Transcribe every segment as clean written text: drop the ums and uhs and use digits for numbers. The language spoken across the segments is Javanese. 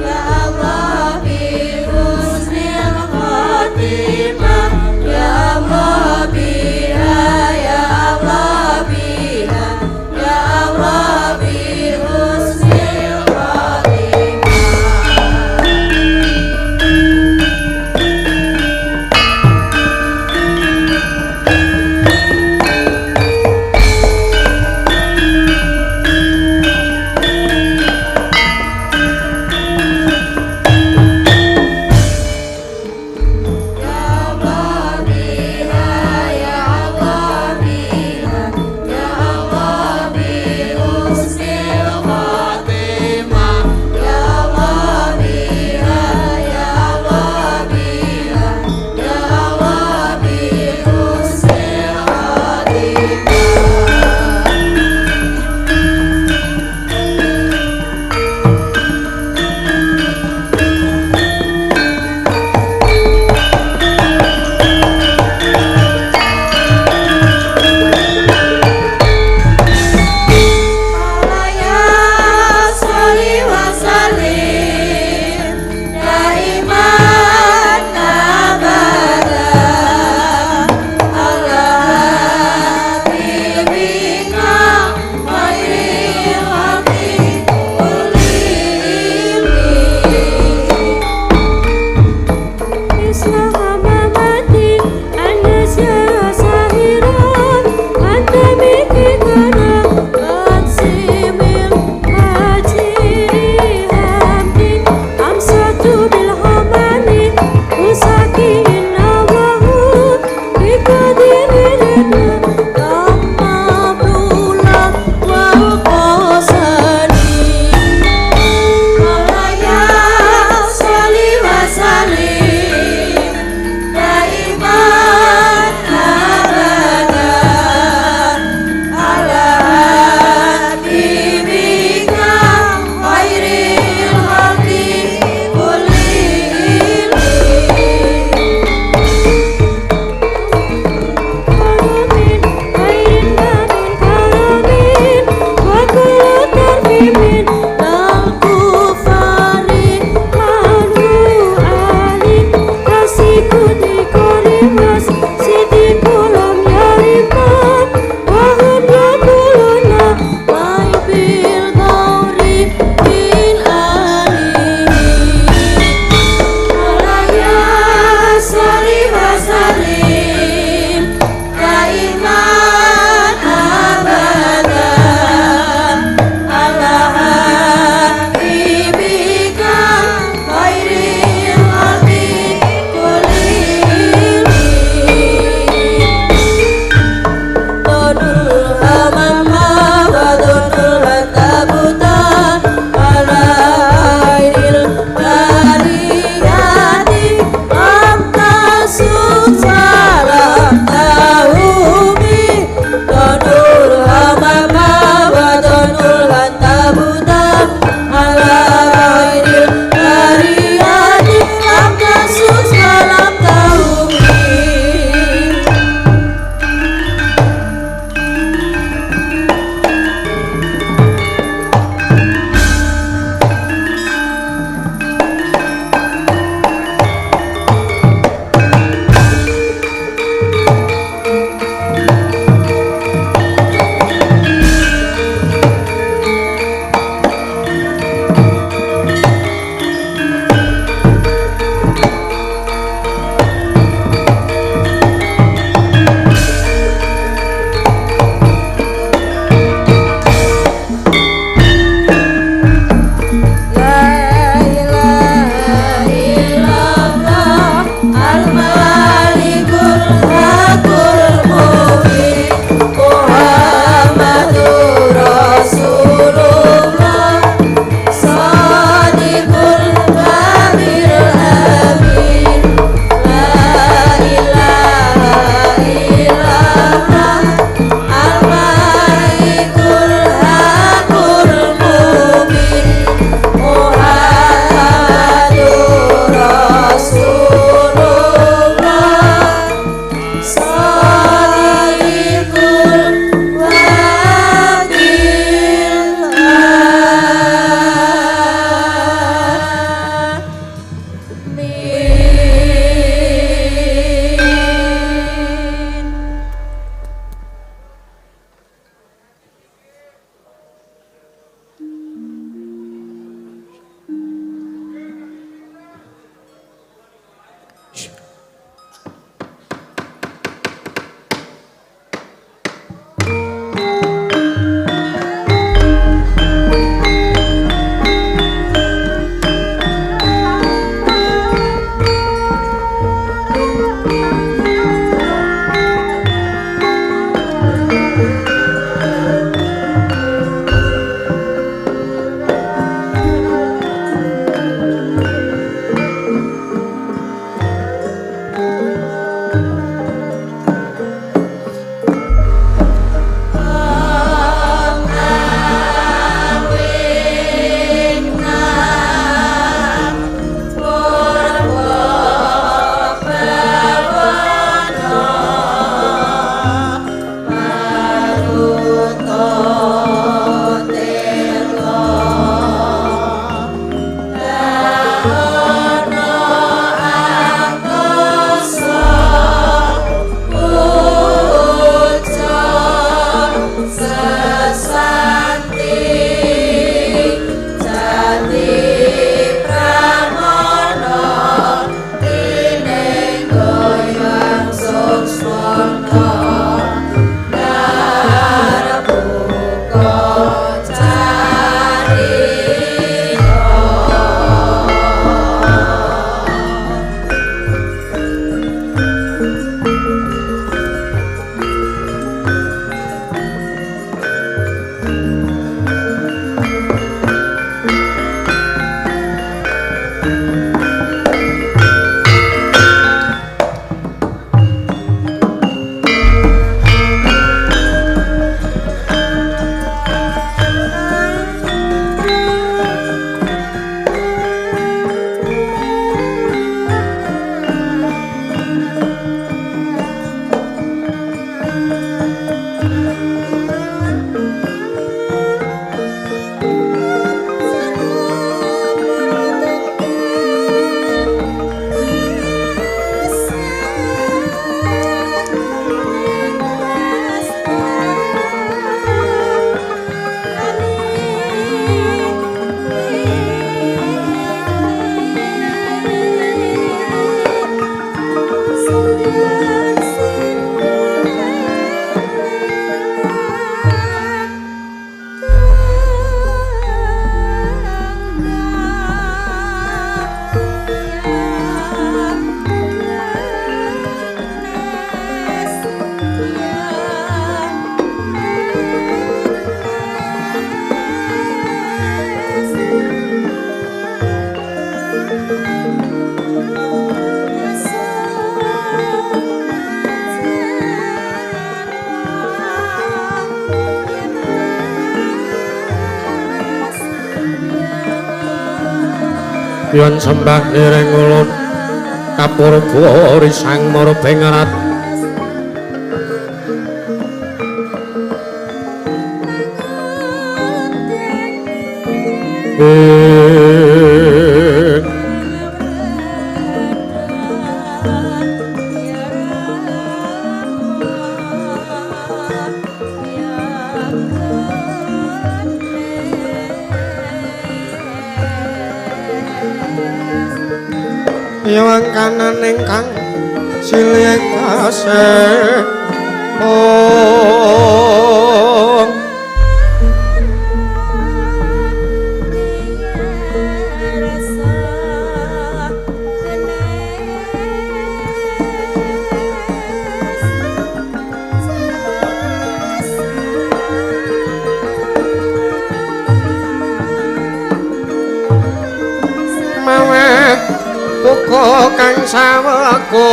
Ya Allah bi husnil khotimah. Ya Allah biha, ya Allah biha, ya Allah bi husnil khotimah. Yen sembah nireng ulun kapurba risang marbengarat Yang kanan ingkang silih kasih oh uga kang sawegu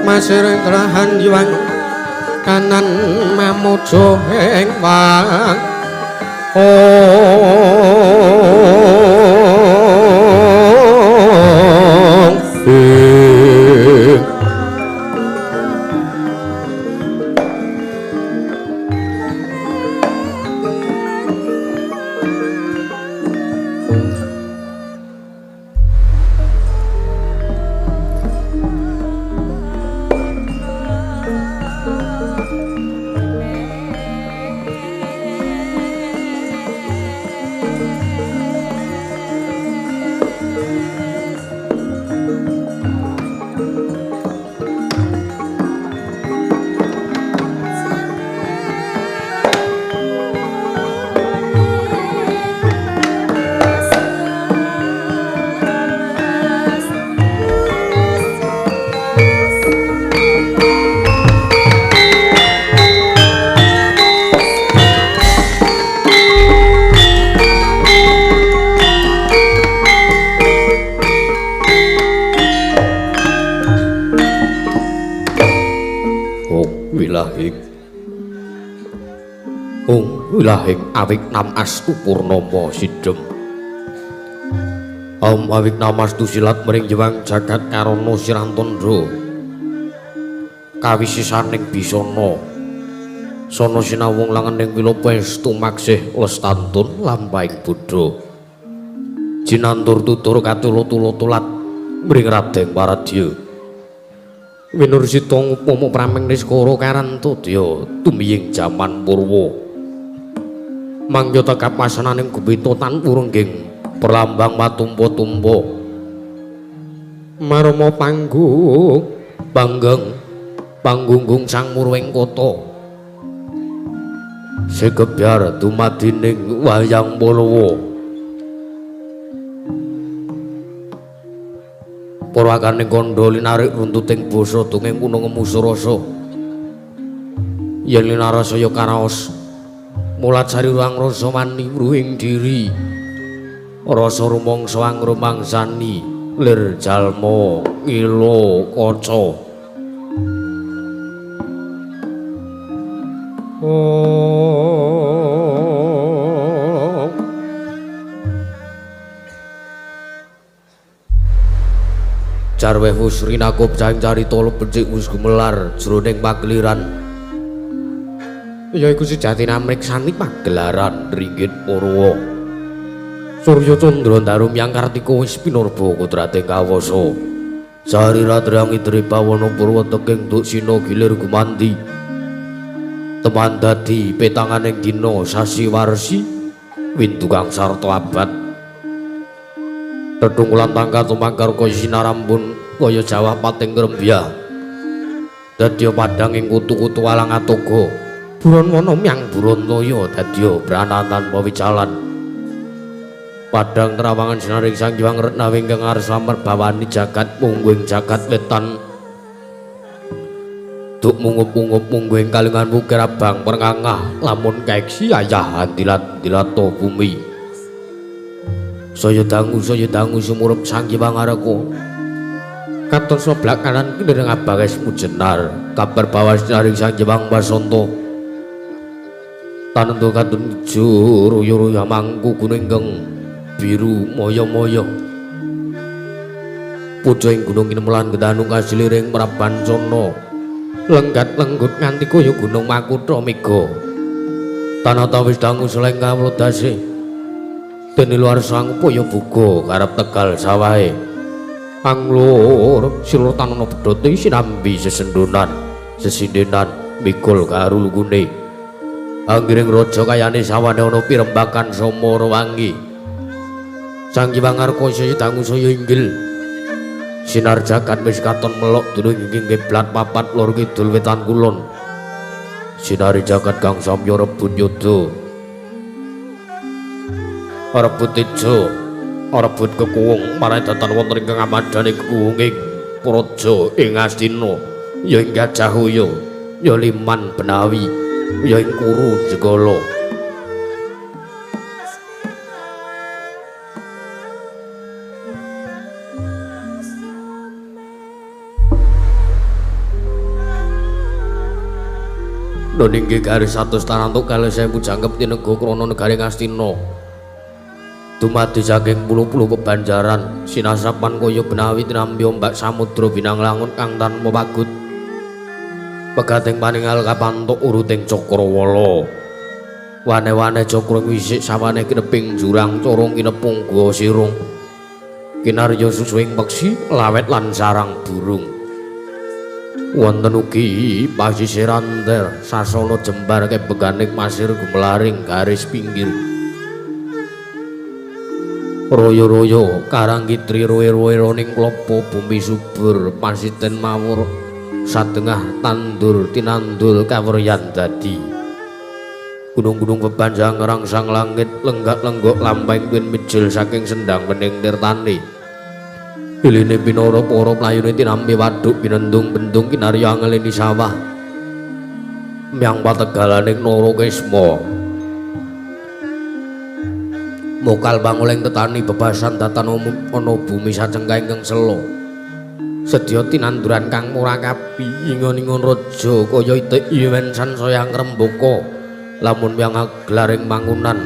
Masir terahan yuang kanan mamuja ing wang Wilahing awik nam astu purnama sidhem. Om awik nam astu silat mring jewang jagat karana sirantandha. Kawisisaning bisana. Sana sinawung langening wilopa estu maksih lestantun lampahing bodha. Jinantur tutur katula-tula tulat mring Raden Waradya. Winursita ngupama prameng niskara karantadya tumiying jaman purwa. Mangga tekap wasananing gupita tan wurungging perlambang matumpa-tumpa marama panggung panggeng panggunggung sang murwing kota sekebyar dumadining wayang purwa purwakaning kandha linarik runtuting basa dongeng kuna ngemusu rasa yen linarasaya karaos mulat sari ruang rasa mani ruhing diri rasa rumangsa angrumangsani lir jalma ngila kaca. Jarweh wus rinakup cahing carita becik wus gumelar jroning pakeliran ya iku sejatine amriksani pagelaran ringgit purwa Surya Candra Ndaru Myang Kartika wis pinurba kodrate kawasa sari ratrang idri bawana purwa teking duksina gilir gumanti teman dadi petanganing dina sasi warsi windu kang sarta abad tetunggulan tangka tumangkar kaya sinarambun kaya jawah pating grembyah dadi padhang ing kutu-kutu alang atoga buron wana myang burontaya dadya brana tanpa wicalan padhang trawangan sinaring Sang Hyang Retnawi ingkang arsa merbawani jagat mungguing jagat wetan Duk mungup-mungup munggu ing kalingan wukir abang perngangah lamun kaeksi ayah andilat-dilato bumi. Saya dangu sumurup Sang Hyang Pangareka. Katon sebelah kanan kinireng abang es mujenar kabar bawas naring Sang Hyang Basanta. Tanentu katun ijo ruya-ruya mangku gunung ingkang biru moyo-moyo. Puja ing gunung kinemelan gedanu kasiliring Prabancana. Lenggat lenggut nganti kaya gunung Makutha mega. Tanata wis dangu seleng kawlodase. Dene luar sang upaya buga karep tegal sawahe. Anglur sila tanana bedhote sinambi sesendonan, sesindenan mikul karo lungune. Anggiring raja kayane sawane ana pirembakan samara wangi. Sang Hyang Pangareka saya dangu saya inggil. Sinar jagat wis katon melok dunung ing kiblat papat lor kidul wetan kulon. Sinari jagat kang samya rebut yuda. Rebut teja, rebut kekuwung marang datan wonten ingkang amadane kekuwunging praja ing Astina, ya ing Gajahaya, ya Liman Benawi, ya ing Kuru Jegala. Nuninggi garis 100 tarantuk kalih sewu jangkep tinega krana negari Ngastina. Dumadi saking puluh-puluh pebanjaran sinasapan kaya benawi tinampi ombak samudra binanglangun kang tanpa pagut. Pegating paningal kapantuk uruting cakrawala. Wane-wane cakra wisik sawane kineping jurang corong kinepung guwa sirung. Kinarya susuing peksi lawet lan sarang burung. Wonten ugi pasisir anter sasana jembar kebeganing pasir gumelaring garis pinggir. Royo-royo karang kitri roe-roe-roning klopo bumi subur pasiten mawur satengah tandur tinandul kaweryan dadi. Gunung-gunung bebanjang ngrangsang langit lenggak-lenggok lampahing twin mijil saking sendang bening tirtane. Iline pinara para playune tinampi waduk binendung-bendung kinarya angeleni sawah. Myang pategalaning Narakesma. Mokal pangoleng tetani bebasan datan ana bumi sacengkah ingkang sela. Sedya tinanduran kang murakabi ingon-ingon raja kaya itik iwen sansaya ngrembaka lamun myang aglaring mangunan.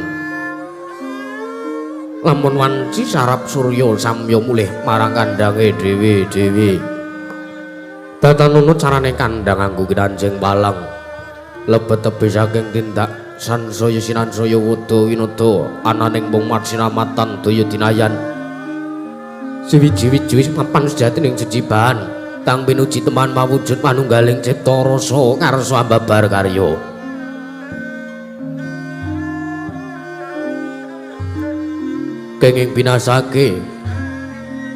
Lamun wanci sarap surya samya mulih marang kandhange dhewe-dhewe. Datanana carane kandhang anggo kinanjing palang. Lebet tebih saking tindak sansaya sinansaya wuda winada ananing mung sinamatan daya dinayan. Siwiji-wiji mapan sejatining jejibahan kang pinuji teman mawujud manunggaling cipta rasa karsa ambabar karya. Kenging binasake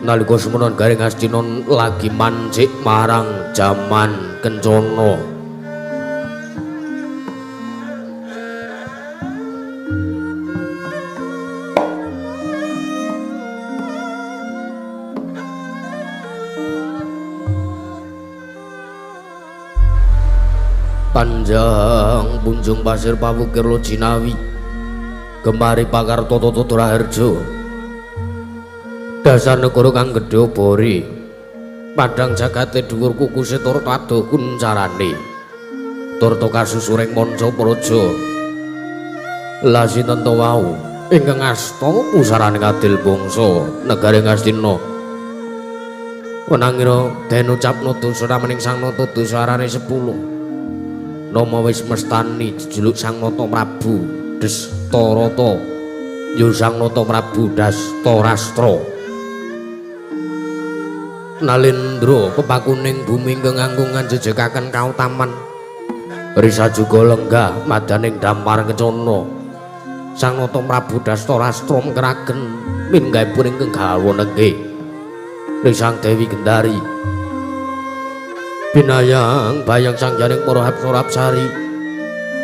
nalika semono garing Astina lagi mancik marang jaman kencana. Panjang punjung pasir pawukir Lojinawi gemari pakar Toto Raharjo. Dasar negara kang gedhe obore padhang jagate dhuwur kukuse tur adoh kuncarane turta kasusuring manca praja. Lah sinten to wau ingkang asta pusarane adil bangsa negari Ngastina. Wenangira den ucapna dosa ramening Sang Nata dosa arane 10. Nama wis mestani jejuluk Sang Nata Prabu Destarata ya Sang Nata Prabu Dastarastra. Nalendra pepakuning bumi ingkang anggung nganjejekaken kautaman. Risa juga lenggah madaning dampar kencana. Sang Nata Prabu Dastarastra mengkeraken minggahipun ingkang gawa nengge Risang Dewi Gendari. Binayang bayang sang jaring para hapsara hapsari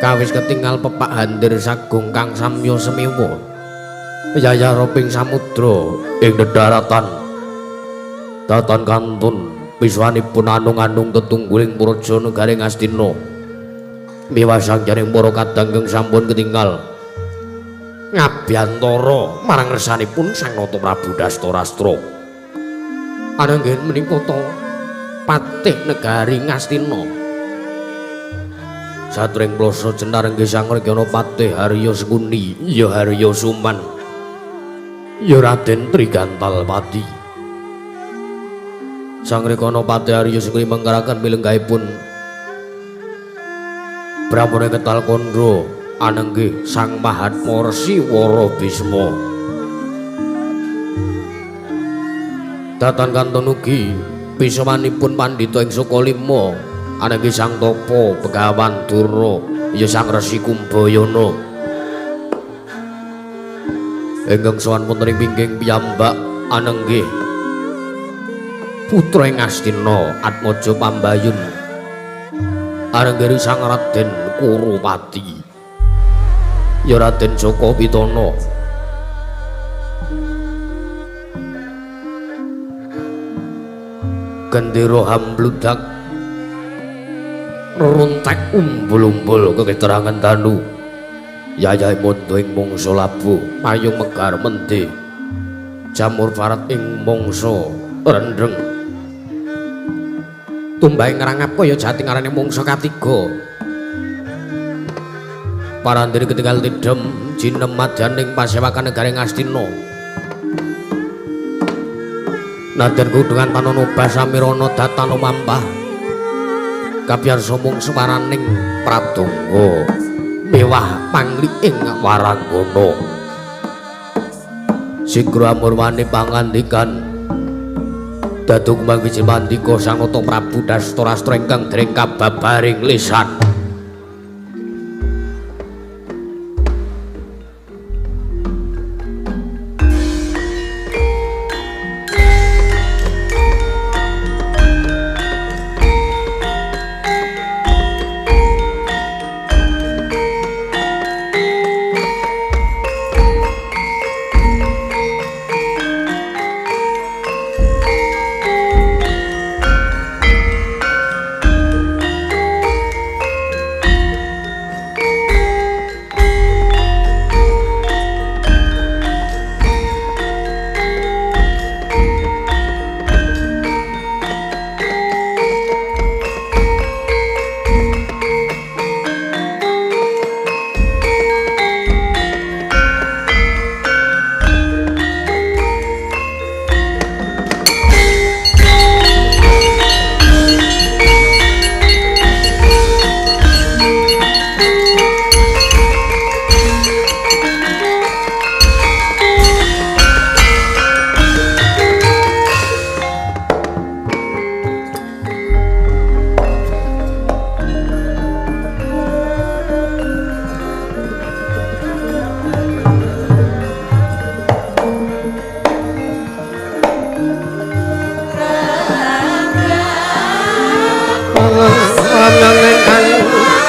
kawis ketingal pepak handir sagung kang samya semiwa yayah roping samudra ing dedaratan datan kantun Piswanipun anung-anung tetungguling praja negari Ngastina. Miwah sangjaning para kadang kang sampun ketinggal ngabyantara marang ngersanipun Sang Nata Prabu Dastarastra. Ananggen menika ta patih negari Ngastina. Satring plasa jenar nggih Sang Rekyana Patih Harya Sengkuni, ya Harya Suman, ya Raden Trigantalpati. Sang Rekana Patih Harya Sengkuni manggaraken pilenggahipun Brahmana Ketal Kandha anenggih Sang Mahatma Resi Wara Bisma. Datan kantun ugi pisamanipun pandhita ing Sukalima anenggih Sang Tapa Begawan Durna, ya Sang Resi Kumbayana. Ingkang sowan wonten ing pingging piyambak anenggih putra ing Ngastina Atmaja Pambayun anenggih Sang Raden Kurupati, ya Raden Jaka Pitana. Gendera hambludak runtek umbul-umbul keketerangan danu yayahe mondo ing mangsa labuh payung megar mendhe jamur barat ing mangsa rendheng tumbahe ngrangap kaya jati ngarane mangsa katiga. Parandene ketinggal tidhem jinem madyaning pasewakan negari Ngastina. Nadyan kudungan panono basamirana datan mampah kapiyarsa mung separaning pradonga mewah pangli ing waranggana. Sigra murwane pangandikan dadu kembang wijimandika Sang Nata Prabu Dastarastra ingkang dereng kababaring lisan.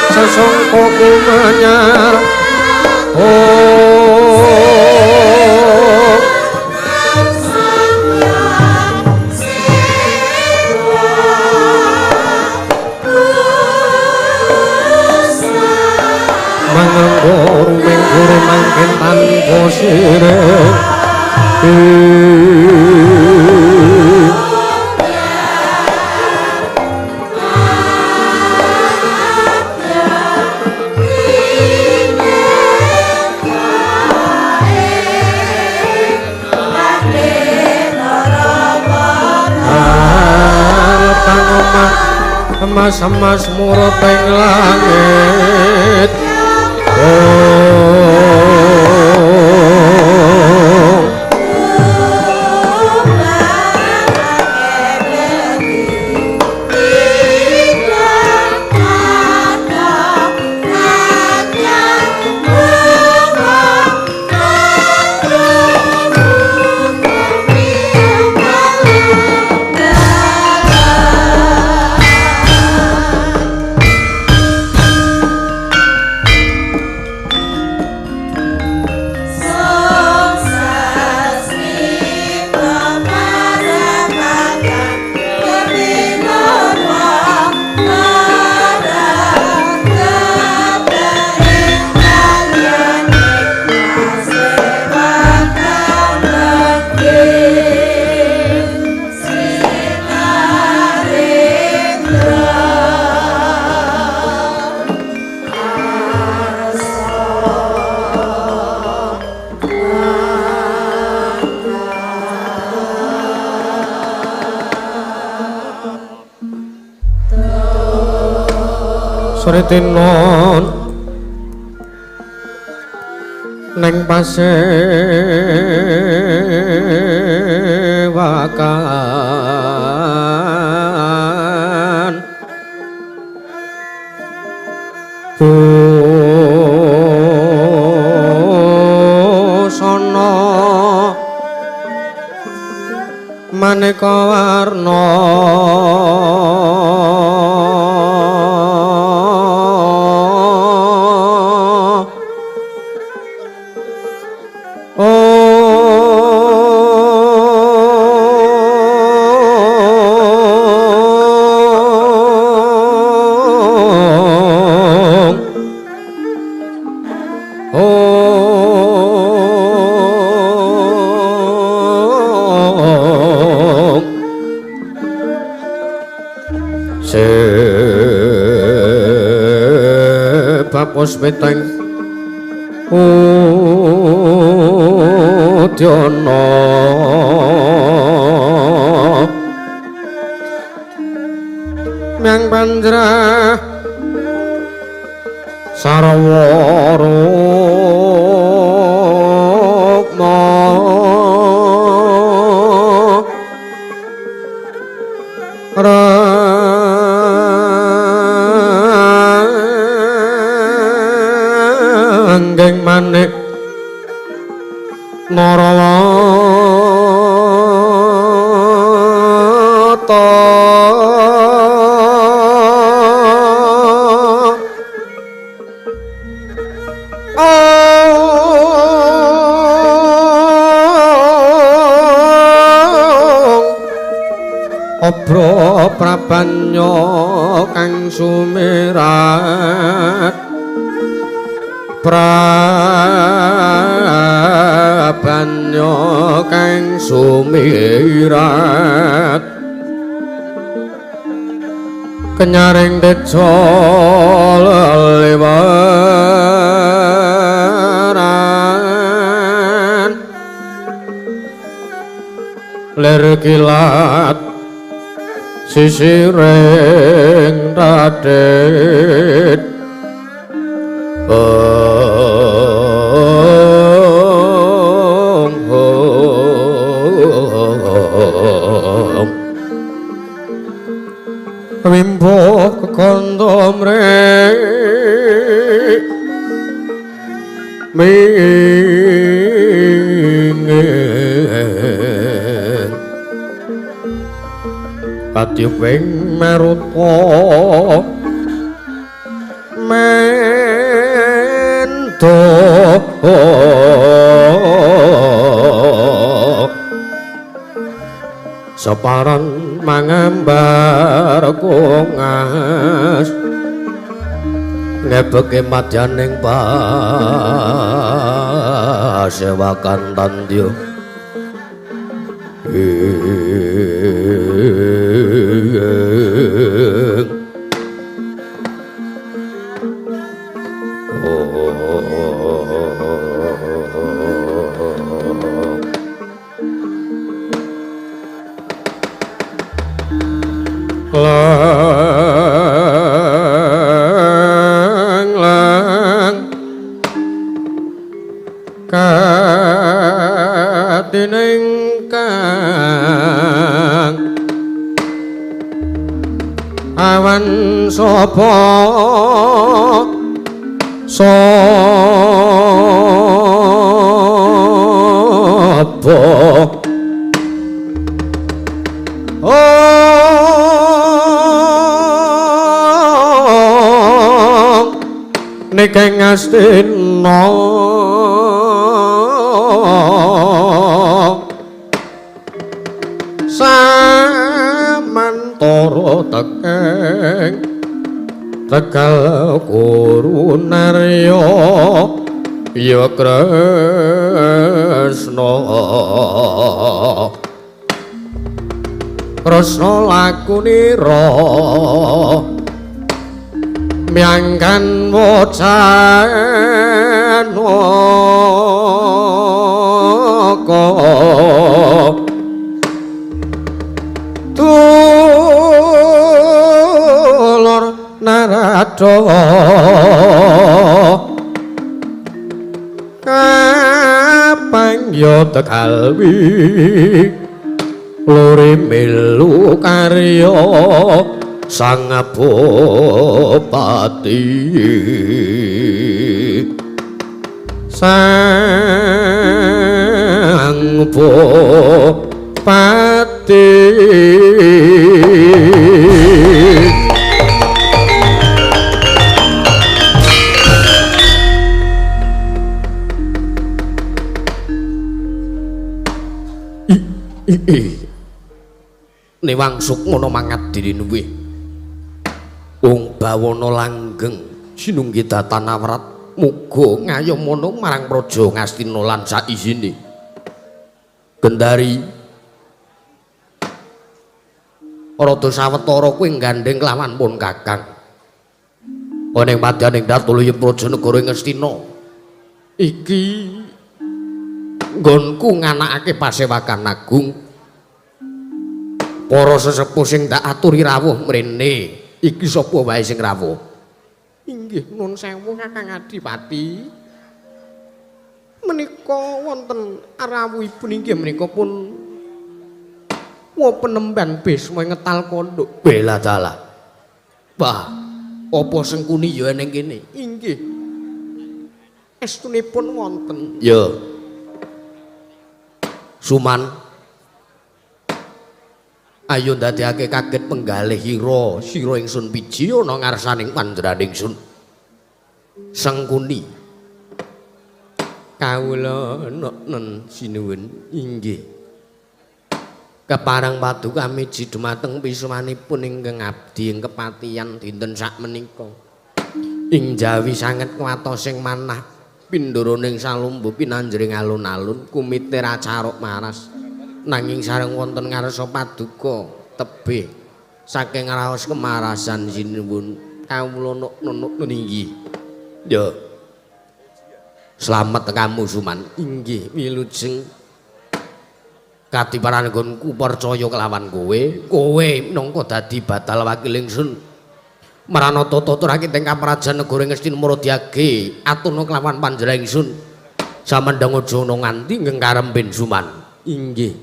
Sesongko kumanyar manganggo rumeng guru mangken tanpa sirih. Emas-emas murub ing langit. Sritinon neng pasewakan busana maneka warna sebab weteng udyana myang panjrah sarwa rukma ranggeng manik narawata obro prabanya kang sumirat prabanya kang sumirat kenyaring teja lelewaran lir kilat sisiring radit ong ong wimbo kekondo mre mingin katyup ing maruta mendo separan mangambar kungas ngebeke madyaning pasewakan tandya lang lang katining kang awan sapa sapa nikeng astina samantara tekeng tegal kurunarya ya Kresna Kresna lakunira myangkan wacanaka dulur padha kapangya Tegalwi lore melu karya sang bupati sang bupati. Newang sukmana mangat dirinuwe wong bawana langgeng sinunggi datan awrat muga ngayomana marang praja Ngastina lan saisine. Gendari rada sawetara kowe gandheng kelawan pun kakang ana ing madyaning datulaya praja negara Ngastina iki nggonku nganakake pasewakan agung. Para sesepuh sing tak aturi rawuh mrene iki sapa wae sing rawuh? Inggih nun sewu Kakang Adipati. Menika wonten rawuhipun inggih menika pun wa penemban Bisma ngetal kondok. Bela dalah. Wah, apa Sengkuni ya ning kene? Inggih. Estunipun wonten. Ya. Suman, ayo ndadekake kaget penggalih ira sira ingsun piji ana ngarsaning panjenengan ingsun. Sengkuni kawula nen sinuwun. Inggih. Kepareng paduka miji dumateng pisuwanipun ingkang abdi ing kepatihan dinten sakmenika. Ing jawi sanget kuwatosing manah pindoroning salumbu pinanjring alun-alun kumite racaruk maras. Nanging sareng wonten ngarsa paduka tebih saking raos kemarasan sinuwun kawula nuk inggih. Ya. Slamet kamu Suman. Inggih wilujeng. Kadiparan nggonku percaya kelawan kowe, kowe minangka dadi badal wakil ingsun. Marana tata rakit ing kaprajan negara Ngastina Maradiage atuna kelawan panjenengan ingsun. Samendhang aja ana nganti ngkaremben Suman. Inggih.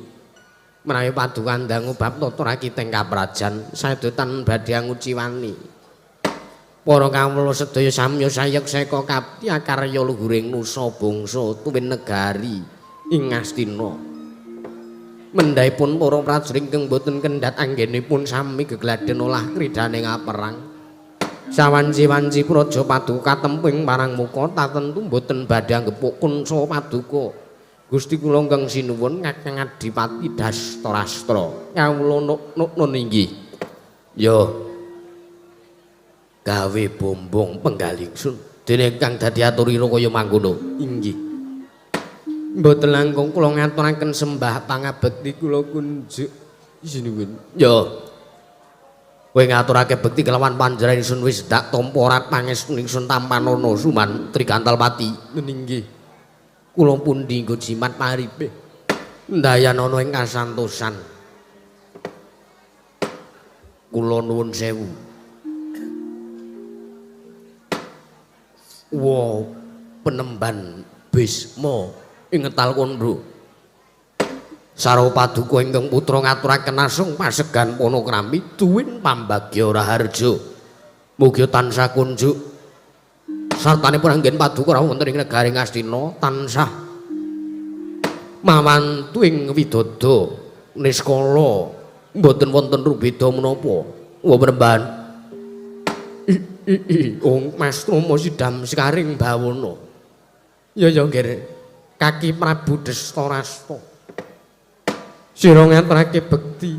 Menawi paduka dangu bab tata rakit ing kaprajan saedotan badhe nguciwani. Para kawula sedaya samya sayek seka kapti akarya luhuring nusa bangsa tuwin negari ing Ngastina. Mendhahipun para prajurit ingkang boten kendhat anggenipun sami gegladen olah kridhaning aperang. Sawanci-wanci praja paduka temping marang muka tatentu boten badhe anggepuk kunsa paduka. Gusti kula ingkang sinuwun Kakang Adipati Dastarastra. Kawula nuk-nun inggih. Ya. Gawe bombong penggalih ingsun dene kang dadi aturira kaya mangkono. Inggih. Mboten langkung kula ngaturaken sembah pangabekti kula kunjuk sinuwun. Ya. Kowe ngaturake bekti kelawan panjenengan ingsun wis dak tampa rat pangestu ingsun tampanana Suman Trigantalpati. Inggih. Kula pundi nggo jimat paripe ndayanana ing kasantosan. Kula nuwun sewu. Wa penemban Bisma ing Ngetal Kandha. Sarwa paduka ingkang putra ngaturaken asung pasegan panakrami duwin pambagya raharja. Mugi tansah kunjuk sartanipun anggen paduka rawuh wonten ing negari Ngastina tansah mawantu ing widodo niskala mboten wonten rubeda menapa. Wa penemban Ong Mas Trama sidam sekaring bawana. Ya ya nggih. Kaki Prabu Destarasta. Sira ngaturake bekti.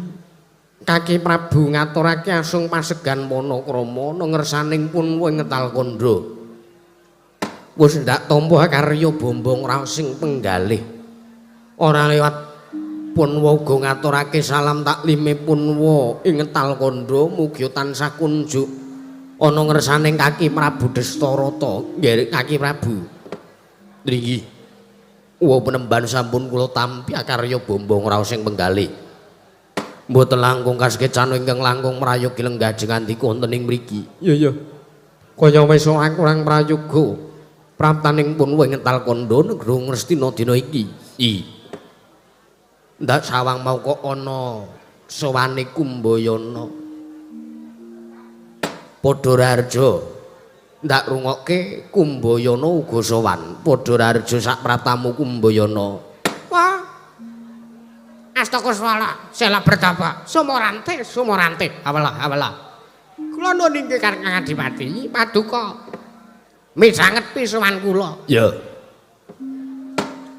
Kaki Prabu ngaturake asung pasegan panakrama ngersaning pun ing Ngetal Kandha. Wis ndak tampa karya bombong raos sing penggalih. Ora lewat punwa uga ngaturake salam taklime punwa ing Ngetal Kandha mugi tansah kunjuk ana ngersaning Kaki Prabu Destarata. Nggih Kaki Prabu. Nggih. Wa penemban sampun kula tampi akarya bombong raos sing penggalih. Mboten langkung kaskecan ingkang langkung mrayogi lenggah ngandika wonten ing mriki. Ya ya. Kaya wis ora kurang prayoga. Praptaning pun wis ngetal kandha negara Ngastina dina iki. I. Ndak sawang mau kok ana sowane Kumbayana. Padha raharja. Ndak rungokke Kumbayana uga sowan. Padha raharja sak praptamu Kumbayana. Wah. Astaka swala, sela bertapa, sumorante, sumorante. Awalah, awalah. Kula nuwun inggih Kang Adipati, paduka misanget pisuwan kula. Ya.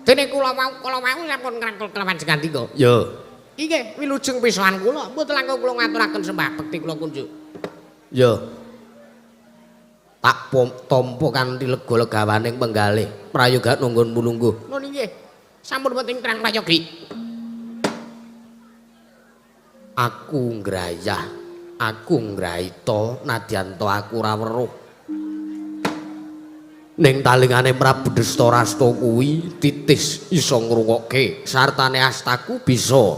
Dene kula wau kala wau sampun ngrangkul kelawan Segandika. Ya. Inggih, wilujeng pisuwan kula, mboten langkung kula ngaturaken sembah bekti kula kunjuk. Ya. Tak tampa kanthi lega legawaning penggalih, prayoga nunggun mulungguh. Nun inggih. Sampun penting terang prayogi. Aku ngrayah, aku ngraita nadyan ta aku ora weruh. Ning talingane Prabu Destarasta kuwi titis iso ngrungokke sartane astaku bisa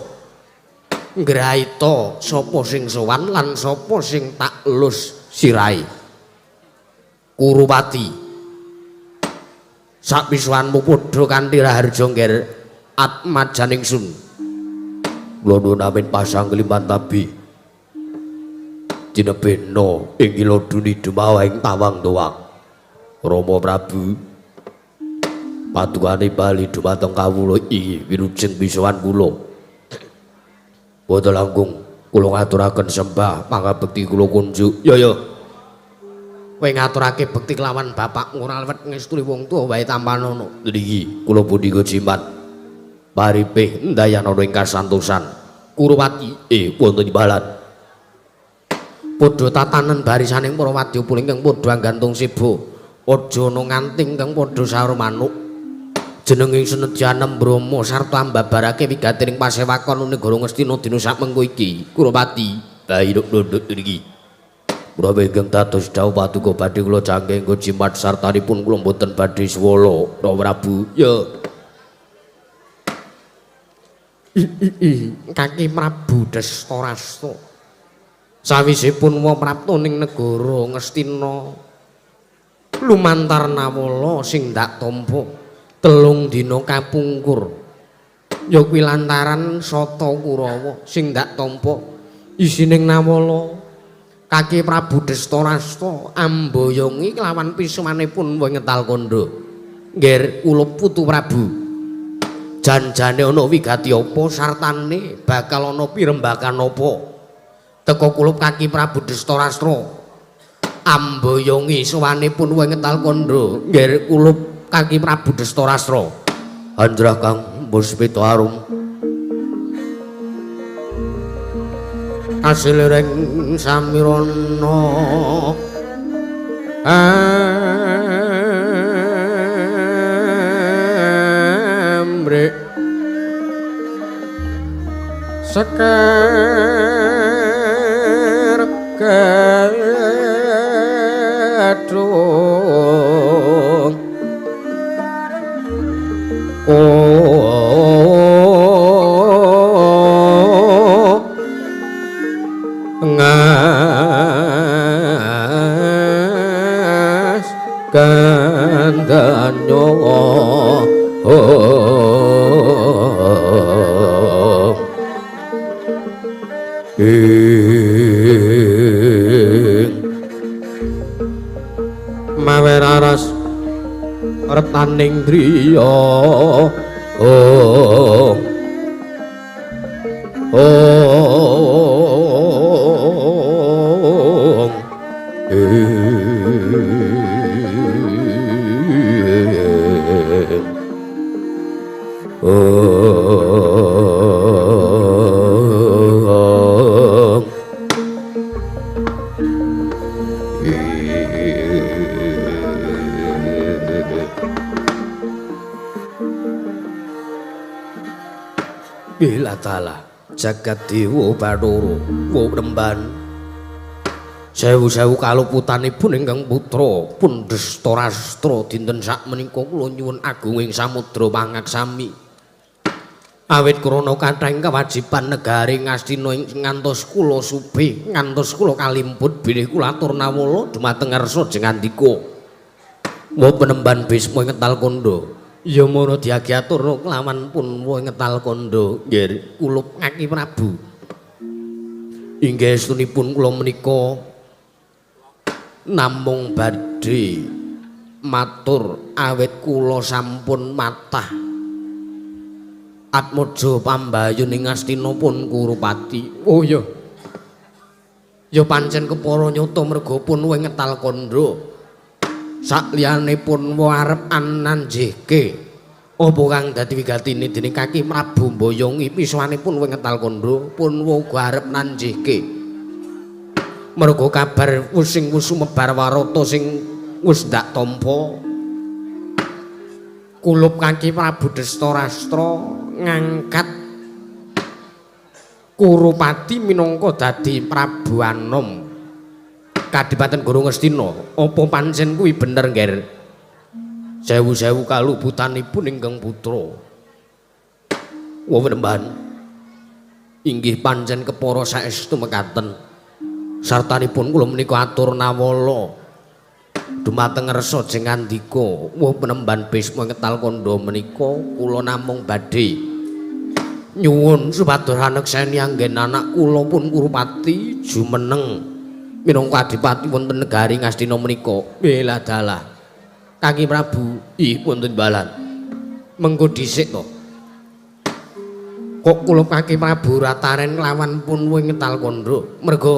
ngraita sapa sing sowan lan sapa sing tak elus sirahe. Kurupati, sakpisuwanmu padha kanthi raharja ngger atmajaning sun. Kula nuwun amin pasang keliman tabi. Dinebena ing iladuni dumawa ing tawang tuwang. Rama Prabu patukane bali dumateng kawula iki wilujeng pisuwan kula. Boten langkung kula ngaturaken sembah pangabekti kula kunjuk. Ya ya. Kowe ngaturake bekti kelawan bapakmu ora lewet ngestuli wong tuwa wae tampanono. Niki kula punika jimat. Paripih ndayanana ing kasantosan. Kurupati wonten imbalan. Padha tatanen barisaning para wadyabala ingkang padha anggantung siba. Aja ana nganti ingkang padha saur manuk. Jenenge senedyan Brahma sarta ambabarake wigatining pasewakon negara Ngastina dina sakmengko iki. Kurupati, bairuk nunduk niki. Kula ingkang dados dawuh paduka badhe kula jangke nggo jimat sartanipun kula mboten badhe swala, Rama Prabu. Ya. Kaki Prabu Destarasta sawisipun wa prapta ning negara Ngastina lumantar Nawala sing ndak tampa 3 dina kapungkur ya kuwi lantaran Sata Kurawa sing ndak tampa isining Nawala. Kaki Prabu Destarasta amboyongi kelawan pisuwanipun wong ngetal kandha. Ngger kula putu Prabu, janjane ana wigati apa sartane bakal ana pirembakan apa teka kulup kaki Prabu Destarastra amboyongi sowanipun wong ngetal kandha. Ngger kulup kaki Prabu Destarastra. Anjrah Kang Puspita Arum asilireng samirana amrek sekar gadung ngas kandanyo ing mawe raras retaning driya oh Bila ta'ala jagat dewa bathara wemban sewu-sewu kaluputanipun ingkang putra pun Destarastra dinten sakmenika kula nyuwun agunging samudra pangaksami. Awit krana kathahing kewajiban negari Ngastina ing ngantos kula subih, ngantos kula kalimput bilih kula atur nawala dumateng ngarsa jengandika. Wa penemban Bisma ing ngetal kandha. Ya mara diagi atur kelawan pun wa ngetal kandha, nggih kulup Kaki Prabu. Inggih estunipun kula menika namung badhe matur awit kula sampun matah Atmaja pambayun ing Ngastina pun Kurupati. Oh iya. Ya pancen kepara nyata merga pun wa ngetal kandha. Sakliyane pun wa arep ananjihke apa kang dadi wigatine dening Kaki Prabu mboyongi pisuwanipun wa ngetal kandha pun wa uga arep nanjihke. Merga kabar wis sing wis sumebar warata sing wis ndak tampa. Kulup Kaki Prabu Destarastra ngangkat Kurupati minangka dadi Prabu Anom Kadipaten Guru Ngastina. Apa pancen kuwi bener, Ngger? Sewu-sewu kaluputanipun ingkang putra. Wa penemban inggih pancen kepara saestu mekaten. Sartanipun kula menika atur nawala dumateng ngersa jengandika. Wa penemban Bisma ngetal kandha menika kula namung badhe nyuwun supados anekseni anggen anak kula pun Kurupati jumeneng minangka adipati wonten negari Ngastina menika. Bela dalah Kaki Prabu, ih wonten balan. Mengko dhisik to. Kok kula Kaki Prabu rataren kelawan pun wing ngetal kandha merga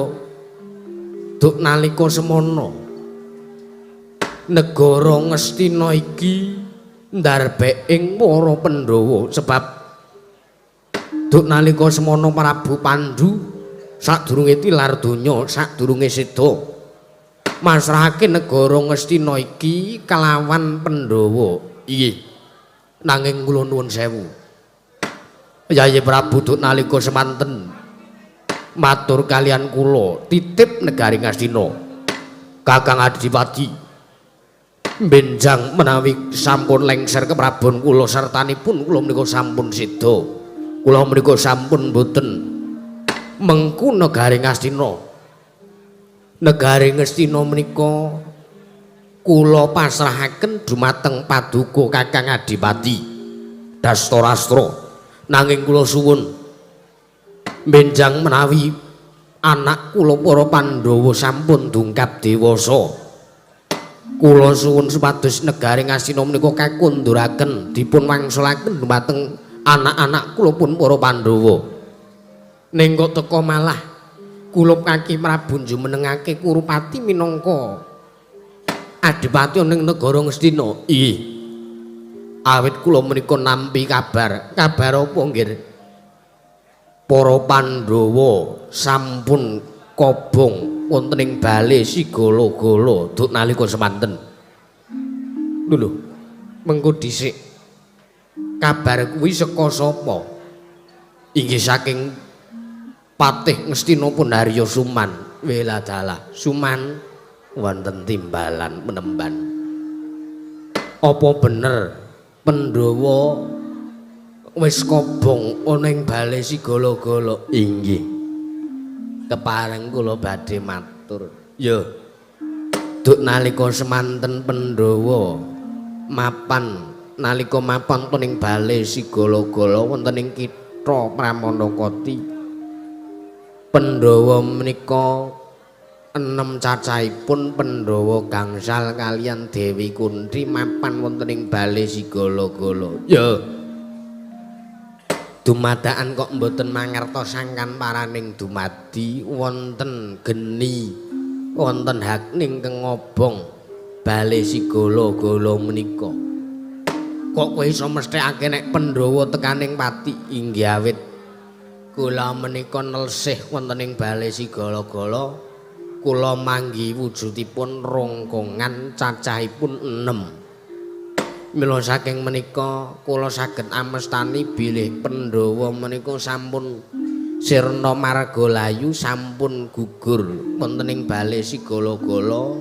duk nalika semono negara Ngastina iki ndarbek ing para Pandhawa sebab duk nalika semono Prabu Pandu sadurunge tilar donya, sadurunge seda masrahake negara Ngastina iki kelawan Pandhawa. Inggih. Nanging kula nuwun sewu. Yayi Prabu duk nalika semanten matur kalian kula titip negari Ngastina. Kakang Adipati benjang menawi sampun lengser keprabon kula sartanipun kula menika sampun seda. Kula menika sampun boten mengku negari Ngastina. Negari Ngastina menika kula pasrahaken dumateng paduka Kakang Adipati Dastarastra. Nanging kula suwun benjang menawi anak kula para Pandhawa sampun dungkap dewasa, kula suwun supados negari Ngastina menika kakundhuraken dipun wangsulaken dumateng anak-anak kula pun para Pandhawa. Ning kok teka malah kulup Kaki Prabu jumenengake Kurupati minangka adipati ning negara Ngastina. Inggih. Awit kula menika nampi kabar. Kabar apa, nggih? Para Pandhawa sampun kobong wonten ing bale Sigala-gala duk nalika semanten. Lho, mengko dhisik. Kabar kuwi saka sapa? Inggih saking Patih Ngastina pun Harya Suman. Weladalah Suman wonten timbalan penemban. Apa bener Pandhawa wis kobong ana ing bale Sigala-gala? Inggih. Kepareng kula badhe matur. Ya. Duk nalika semanten Pandhawa mapan nalika mapan wonten ing bale Sigala-gala wonten ing kitha Pramanakati. Pandhawa menika enem cacahipun Pandhawa gangsal kalian Dewi Kunti mapan wonten ing bale Sigala-gala. Ya. Dumadakan kok mboten mangertos sangkan paraning dumadi wonten geni wonten hakni ingkang ngobong bale Sigala-gala menika. Kok kowe iso mesthekake nek Pandhawa tekaning pati? Inggih awit kula menika nelsih wonten ing bale Sigala-gala. Kula manggi wujudipun rongkongan cacahipun 6. Mila saking menika kula saged amestani bilih Pandhawa menika sampun sirna marga layu, sampun gugur wonten ing bale Sigala-gala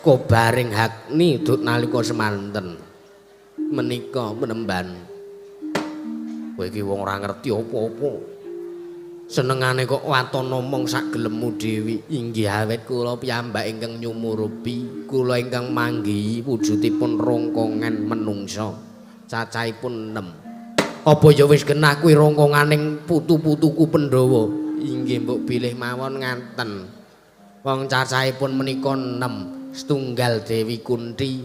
kobaring hakni duk nalika semanten menika penemban. Kowe iki wong ora ngerti apa-apa. Senengane kok waton ngomong sak gelemmu dhewe. Inggih awet kula piyambak ingkang nyumurupi, kula ingkang manggihi wujudipun rongkongan menungsa. Cacahipun 6. Apa ya wis genah kuwi rongkonganing putu-putuku Pandhawa? Inggih mbok bilih mawon ngaten. Wong cacahipun menika 6, setunggal Dewi Kunti.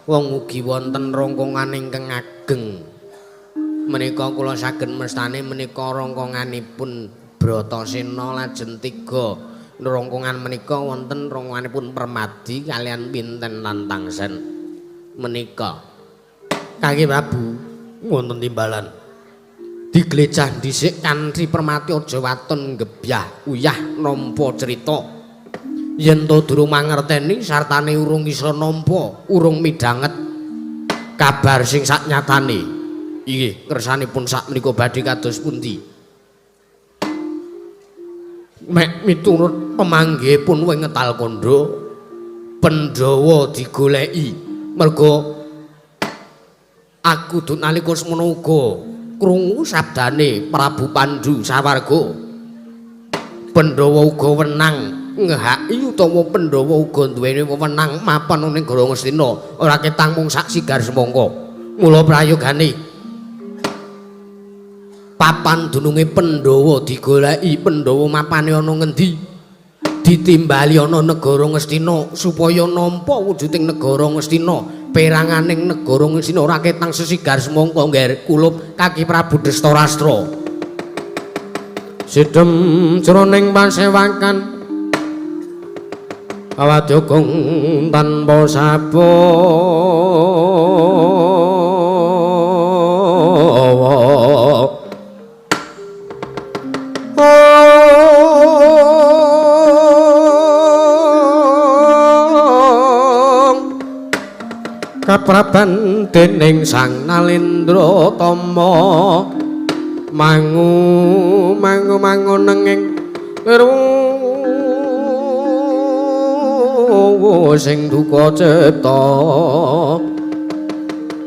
Wong ugi wonten rongkongan ingkang ageng. Menika kula saged mestani menika rongkonganipun Bratasena lajeng 3 rongkongan menika wonten rongkonganipun Permadi kalian Pinten lan Tangsen. Menika Kaki Prabu wonten timbalan diglecah dhisik kanthi Permati aja waton gebyah uyah nampa crita. Yen to durung mangerteni sartane urung iso nampa, urung midhanget kabar sing saknyatane. Inggih, kersanipun sak menika badhe kados pundi? Mek miturut pemanggihipun wing ngetal kandha, Pandhawa digoleki merga aku duk nalika semono uga krungu sabdane Prabu Pandhu sawarga. Pandhawa uga wenang ngehaki utawa Pandhawa uga duweni wewenang mapan ning negara Ngastina, ora ketang mung sak sigar semangka. Mula prayogane papan dununge Pandhawa digoleki, Pandhawa mapane ana ngendi? Ditimbali ana negara Ngastina supaya nampa wujuding negara Ngastina, peranganing negara Ngastina ora ketang sesigar semangka ngger kulup Kaki Prabu Destarastra. Sidhem jroning pasewakan awadya gong tanpa sapa. Kapraban dening Sang Nalendra Tama mangu mangu mangu nenging ruwu sing duka cipta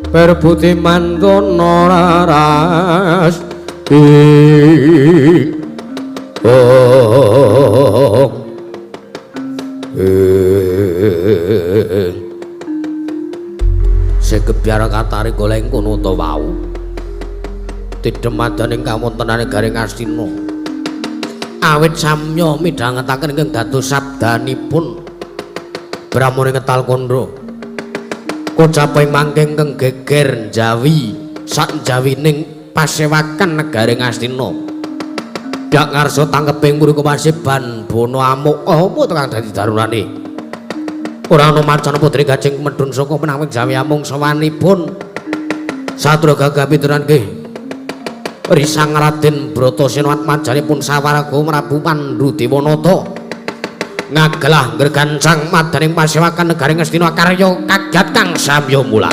perbuti mandana raras ing Segebyar katari goleng kono ta wau. Tidhemadaning kawontenane Gareng Astina. Awit samya midhangetaken ingkang dados sabdanipun Brahmana ngetal kandha. Kocap ing mangke ingkang geger njawi sak njawining pasewakan negari Ngastina. Dak ngarsa tangkeping mriku pasiban bono amuk apa to kang dadi darunane. Ora ana marcana putri Gajeng medhun saka penawing Jawi amung sawanipun Satria gagah pituran nggih Risang Raden Bratasena atmajanipun sawarga Prabu Pandhu Dewanata ngagelah ngregancang madaning pasewakan negari Ngastina karya kagiat kang samya mula.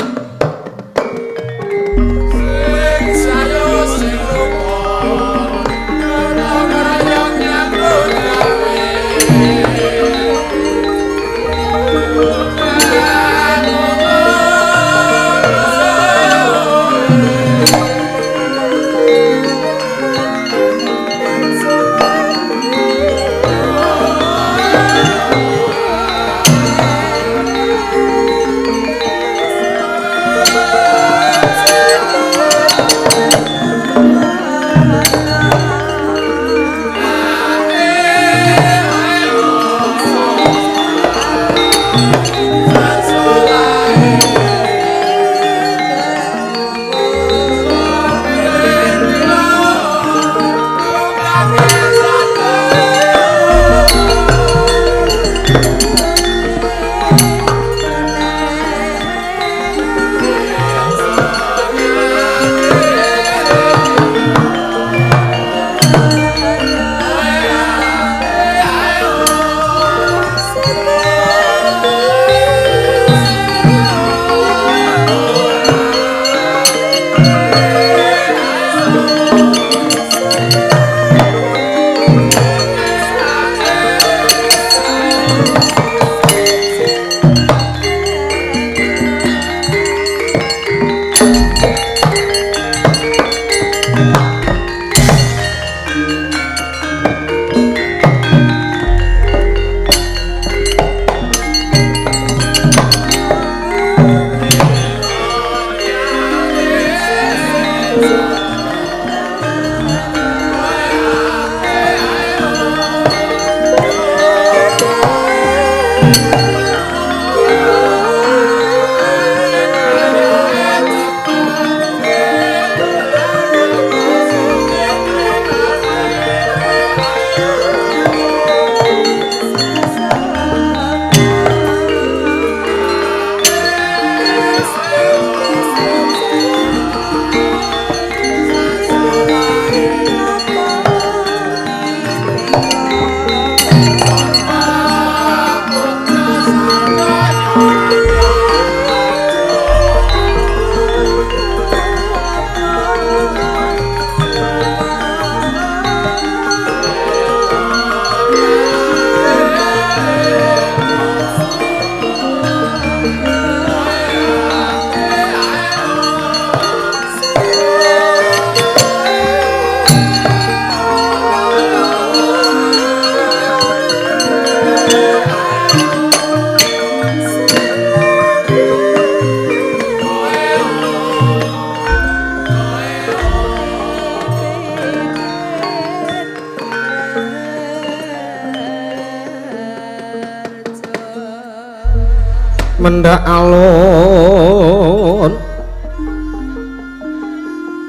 Mendhak alun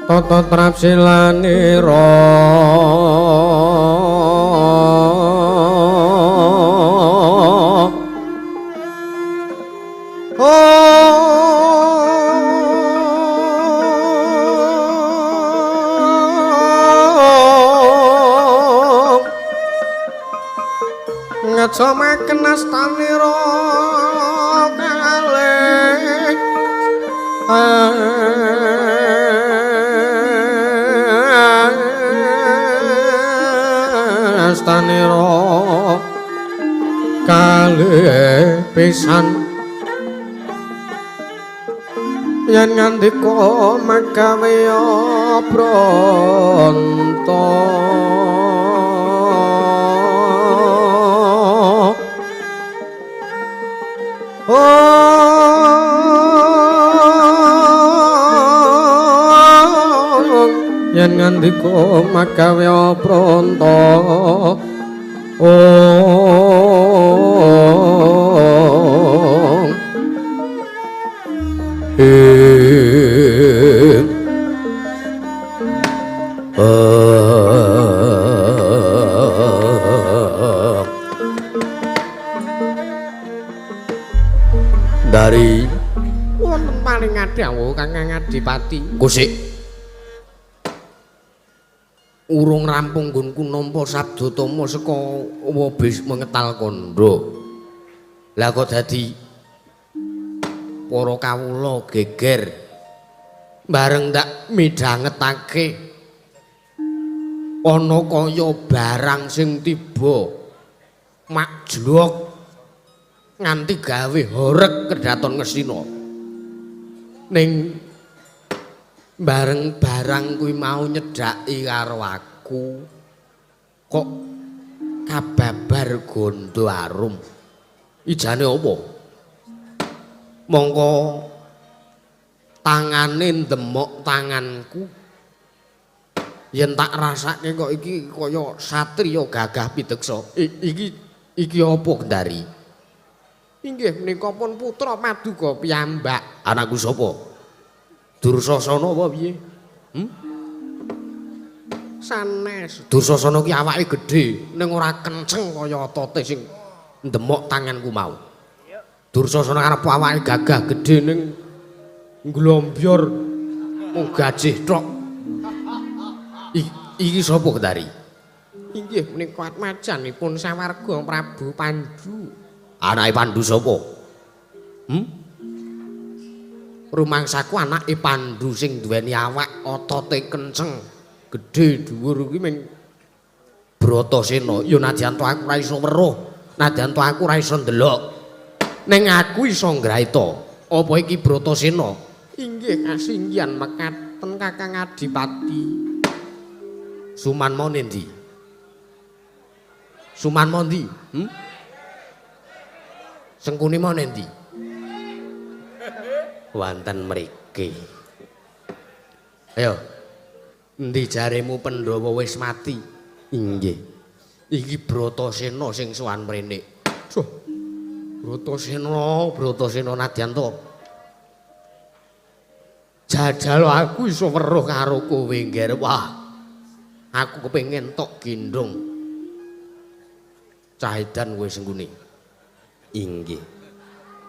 tata trapsilanira ngejamaken astanira kalih astanira kalih pisan yen ngandika magawe bronto. Yen ngandika magawe pronto Dari wonten paling dawuh Kakang Adipati. Kusik urung rampung nggonku nampa sabda tama saka wabis mengetal kandha. Lah kok dadi para kawula geger bareng tak midhangetake ana kaya barang sing tiba makjlok nganti gawe horeg kedhaton Ngastina. Ning bareng barang kuwi mau nyedhaki karo aku kok kababar gondo arum. Ijane apa? Mongko tangane ndemok tanganku. Yen tak rasake kok iki kaya satriya gagah pideksa. Iki apa Gendari? Inggih menika pun putra paduka piyambak. Anakku sapa? Dursasana apa piye? Sanes. Dursasana ki awake gedhe ning ora kenceng kaya otote sing ndemok tanganku mau. Dursasana arep awake gagah gedhe ning glombyur mung gajih tok. Iki sapa Gendari? Inggih menika atmajanipun sawarga Prabu Pandu. Anake Pandu sapa? Rumangsaku anake Pandu sing duweni awak otote kenceng, gedhe dhuwur kuwi ming Bratasena. Ya nadyan to aku ora iso weruh, nadyan to aku ora iso ndelok. Ning aku iso ngraita. Apa iki Bratasena? Inggih kasinggihan mekaten Kakang Adipati. Sumanmo nendi? Sumanmo ndi? Sengkuni mau nendi? Wonten mriki. Ayo. Endi jaremu Pandhawa wis mati? Inggih. Iki Bratasena sing sowan mrene. Duh. Bratasena, Bratasena nadyan to. Jajal aku iso weruh karo kowe, Ngger. Wah. Aku kepengin tok gendhong. Cahidan kowe Sengkuni. Inggih.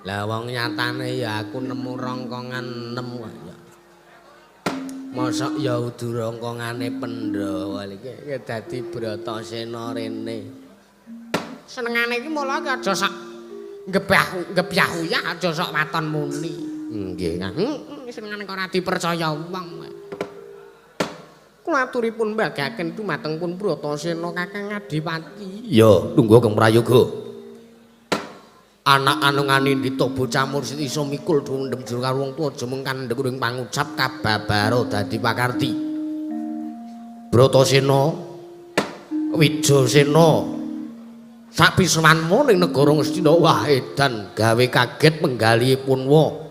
Lah wong nyatane ya aku nemu rongkongan 6 kok ya. Mosok ya udu rongkongane Pandhawa iki dadi Bratasena rene. Senengane iki mula ki aja sok gebyah-gebyah aja sok waton muni. Nggih. Senengane kok ora dipercaya wong. Kula aturipun mbagaken dumateng pun Bratasena Kakang Adipati. Ya, tunggu Kang Prayoga. Anak anungane ndita bocah mursid iso mikul dendem jero karo wong tuwa jemeng kandhek ing pangucap kababara dadi pakarti. Bratasena Wijasena sapisanmu ning negara Ngastina wah edan gawe kaget penggalih punwa.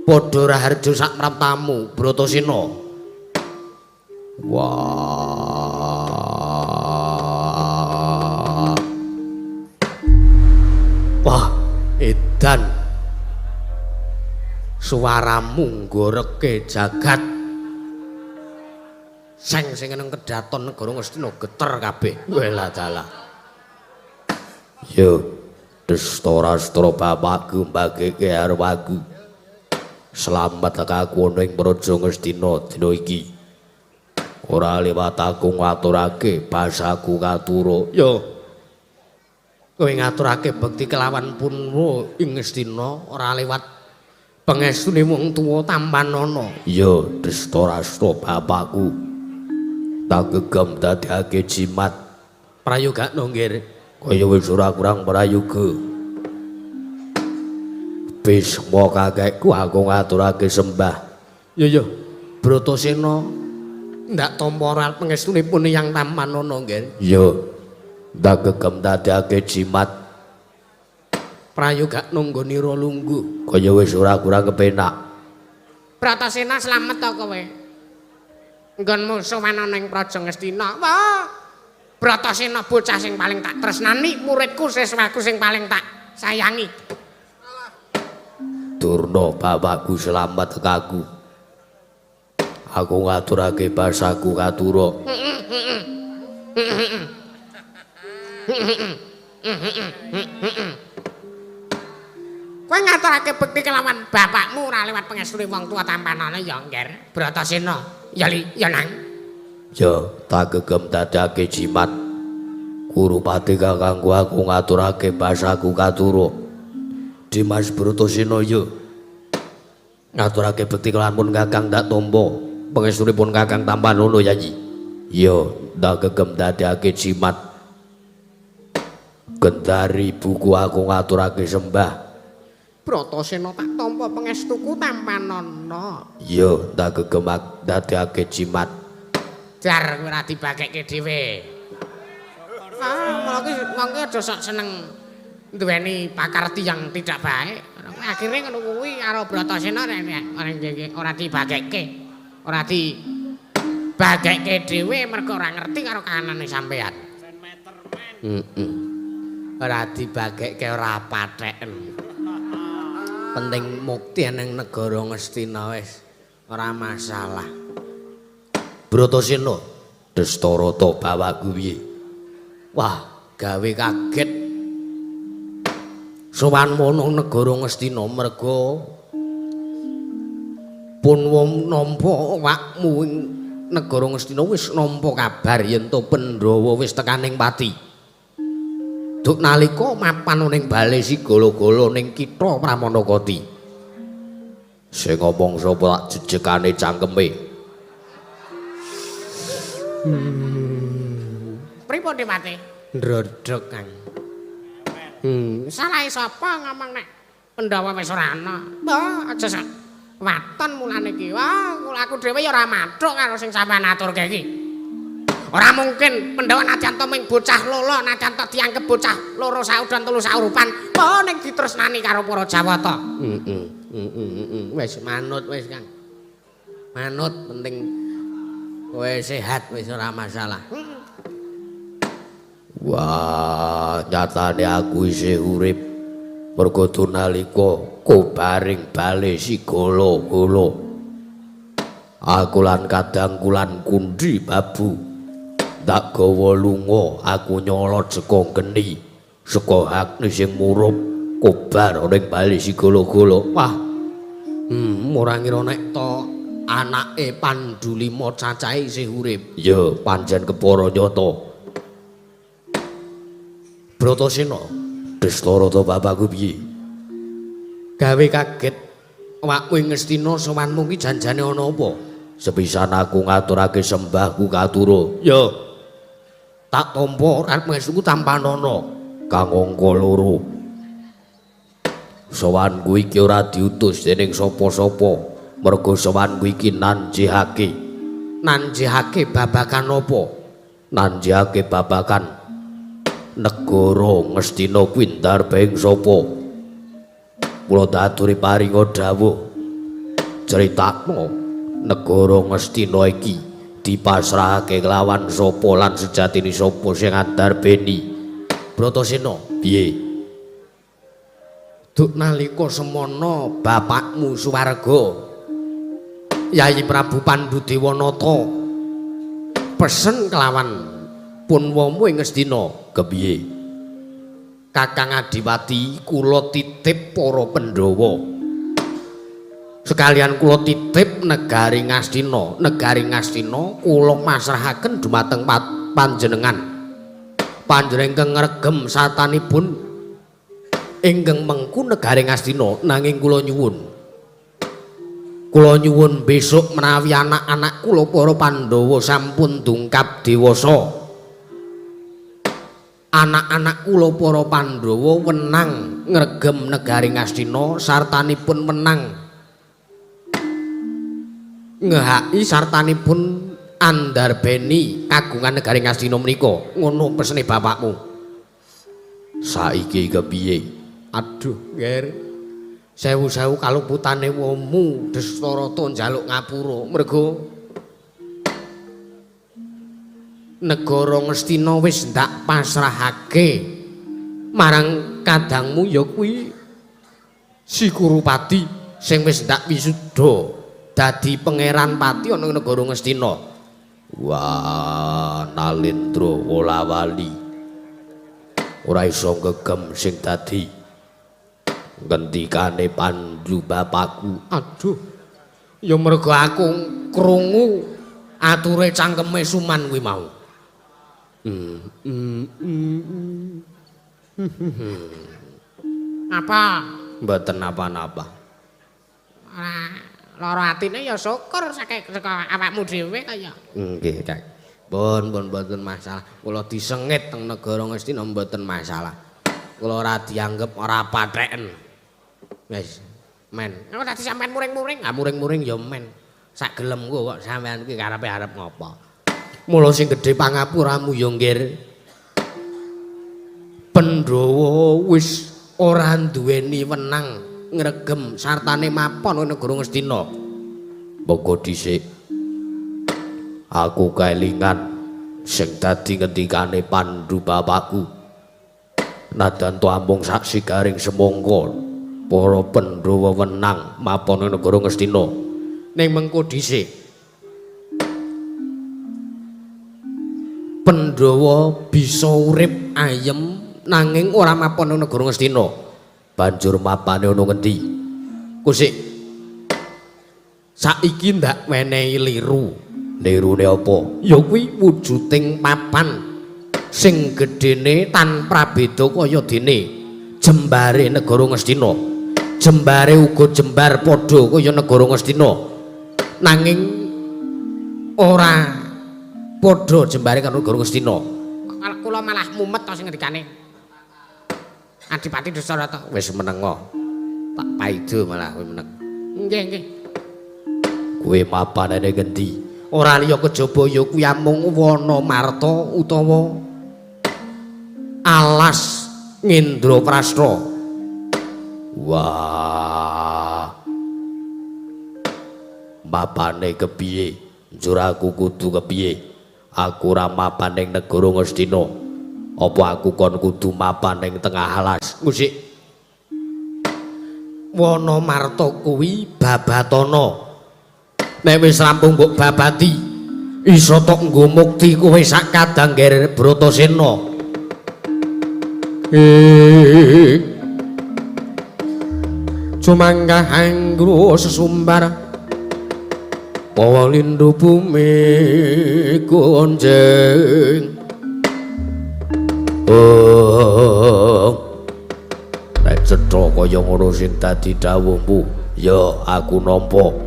Padha raharja sak praptamu Bratasena. Wah. Wah, edan Edan. Suaramu nggoreke jagat. Seng sing nang kedaton negara Ngastina geter kabeh. Welah dalah. Yo, Destarastra bapakku mbageke arwaku. Slamet aku ana ing Praja Ngastina dina iki. Ora liwat aku ngaturake basaku katura. Yo. Kowe ngaturake bekti kelawan punwa ing Ngastina ora liwat pangestune wong tuwa tampanana. Yo, Destarastra bapakku. Tak gegem dadekake jimat. Prayogakno nggih. Kaya wis ora kurang prayoga. Bisma kakekku aku ngaturake sembah. Yo yo, Bratasena ndak tampa ora pangestunipun Hyang Tampanana nggih. Yo, ndak gegem dadekake jimat. Prayogakno nggonira lungguh. Kaya wis ora kurang kepenak. Bratasena slamet to kowe. Nggonmu sowan ana ing Praja Ngastina. Wah. Bratasena bocah sing paling tak tresnani, muridku siswaku sing paling tak sayangi. Durna bapakku slamet kaku. Aku ngaturake basaku katura. Kowe ngaturake bekti kelawan bapakmu ora lewat pangestune wong tuwa tampanane ya, Ngger. Bratasena, ya li, ya nang. Ya, tak gegem dadake jimat. Kurupati kakangku aku ngaturake basaku katura. Dimas Bratasena ya. Ngaturake bekti kelawan kakang tak tampa. Pangestunipun kakang Tampanana Yayi. Ya, tak gegem dadake jimat. Gendari buku aku ngaturake sembah. Bratasena tak tampa pangestuku Tampanana. Ya, tak gegem dadake jimat. Jar ora dibagekke dhewe. Ah, mula ki wong ki aja sok seneng duweni pakarti yang tidak baik. Akhire ngono kuwi karo Bratasena ora dibagekke. Ora dibagekke dhewe mergo ora ngerti karo kahanane sampean. Heeh. Ora dibagekke ora patheken. Penting mukti ning negara Ngastina wis ora masalah. Bratasena, Destarata bapakku piye? Wah, gawe kaget. Sowan mono negara Ngastina merga pun wong nampa awakmu ing negara Ngastina wis nampa kabar yen to Pandhawa wis tekaning pati. Duk nalika mapan ning bale Sigala-gala ning kitha Pramanakati. Sing ngomong sapa tak jejegane cangkeme. Pripun Dewate? Ndrodhok, Kang. Salahe sapa ngomong nek Pandhawa wis ora ana? Wah, aja sak waton mulane iki. Wah, aku dhewe ya ora mathuk karo sing sampean aturke iki. Ora mungkin Pandhawa najan to ming bocah lolo, najan to dianggep bocah loro saudan telu saurupan, apa ning ditresnani karo para Jawata. Wis manut wis, Kang. Manut penting kowe sehat wis ora masalah. Wah, nyatane aku isih urip. Mergo nalika kobaring bale Sigala-gala. Aku lan kadangku lan Kundi Babu tak gawa lunga, aku nyolot saka geni, saka agni sing murup kobar ning bale Sigala-gala. Wah. Ora ngira nek to anake Pandu lima cacahe isih urip. Ya, pancen kepara nyata. Bratasena, Destarata bapakku piye? Gawe kaget awakmu ing Ngastina sowanmu ki janjane ana apa? Sepisan aku ngaturake sembahku katura. Ya. Tak tampa ora pangestuku tampanana. Kang angka loro. Sowanku iki ora diutus dening sapa-sapa. Mergo sowanku iki nanjihake. Nanjihake babagan apa? Nanjihake babagan negara Ngastina kuwi ndarbeng sapa? Kula aturi paringa dawuh. Critakno negara Ngastina iki dipasrahake kelawan sapa lan sejatine sapa sing andarbeni? Bratasena, piye? Duk nalika semono bapakmu suwarga Yayi Prabu Pandudewanata pesen kelawan punwamu ing Ngastina. Kepiye? Kakang Adipati, kula titip para Pandhawa. Sekalian kula titip negari Ngastina, negari Ngastina kula masrahaken dumateng panjenengan. Panjenengan ingkang ngregem satanipun ingkang mengku negari Ngastina, nanging kula nyuwun. Kula nyuwun besok menawi anak-anak kula para Pandhawa sampun dungkap dewasa. Anak-anak kula para Pandhawa wenang ngregem negari Ngastina sartanipun wenang ngehaki sartanipun andarbeni kagungan negari Ngastina menika. Ngono pesene bapakmu. Saiki kepiye? Aduh, Nger. Sewu-sewu kaluputane womu Destarata njaluk ngapura mergo negara Ngastina wis ndak pasrahake marang kadangmu ya kuwi Si Kurupati sing wis ndak wisuda dadi pangeran pati ana ing negara Ngastina. Wah, Nalendra wolawali ora iso ngegem sing dadi ngendikane Pandu bapakku. Aduh, ya mergo aku krungu ature cangkeme Suman kuwi mau. Apa? Mboten napa-napa. Ora lara atine ya syukur saking saka awakmu dhewe kaya. Nggih, Kak. Pun mboten masalah. Kula disengit teng negara Ngastina mboten masalah. Kula ora dianggep ora patheken. Wis, men. Aku tadi sampean muring-muring. Ah muring-muring ya men. Sak gelemku kok sampean kuwi karepe arep ngopo. Mula sing gedhe pangapuramu ya, Nggir. Pandhawa wis ora duweni wenang ngregem sartane mapon ing negara Ngastina. Monggo dhisik. Aku kelingan sing dadi ngendikane Pandu bapakku. Nadan to amung saksi garing semangka para Pandhawa wenang mapon ing negara Ngastina. Ning mengko dhisik. Pandhawa bisa urip ayem nanging ora mapon ing negara Ngastina. Banjur mapane ana ngendi? Kusik. Saiki ndak wenehi liru. Lirune apa? Ya kuwi wujuding papan sing gedene tan prabeda kaya dene jembare negara Ngastina. Jembare uga jembar padha kaya negara Ngastina. Nanging ora padha jembare karo negara Ngastina. Kula malah mumet to sing ngendikane. Adipati Dasarata wis menengo. Tak paido malah kowe meneng. Nggih, nggih. Kowe mapanane ngendi? Ora liya kejaba ya kuwi amung wana marta utawa alas Ngendraprasta. Wah. Mapane kepiye? Njur aku kudu kepiye? Aku ora mapan ning negara Ngastina. Apa aku kon kudu mapan ning tengah alas? Musik. Wana marta kuwi babatana. Nek wis rampung mbok babati, iso tok nggo mukti kowe sak kadang Ger Bratasena. Cumanggah anggro sesumbar pawa lindu bumi gonjeng. Oh. Nek cetha kaya ngono sing dadi dawuhmu, ya aku nampa.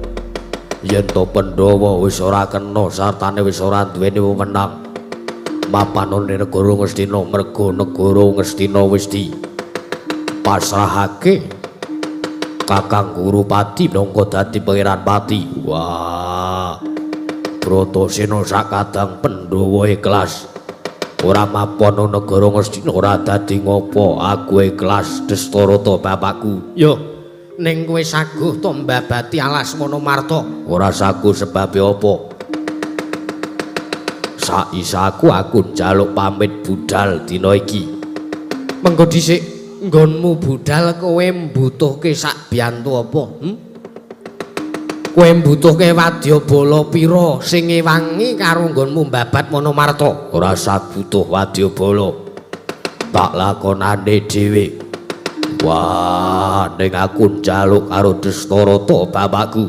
Yen to Pandhawa wis ora kena sartane wis ora duweni wewenang mapan ning negara Ngastina, merga negara Ngastina wis dipasrahake Kakang Kurupati minangka dadi pangeran pati. Wah, Bratasena sakadang Pandhawa ikhlas ora mapan negara Ngastina ora dadi ngopo, aku ikhlas Dastarata bapakku. Yo, ning kowe saguh to mbabati alas Wonomarta? Ora saguh sebabe apa? Saisaku aku njaluk pamit budal dina iki. Mengko dhisik. Nggonmu budal kowe mbutuhke sak biyantu apa? Kowe mbutuhke wadyabala pira sing ngewangi karo nggonmu mbabat Wanamarta? Ora usah butuh wadyabala. Tak lakonane dhewe. Wah, ning aku njaluk karo Destarata bapakku.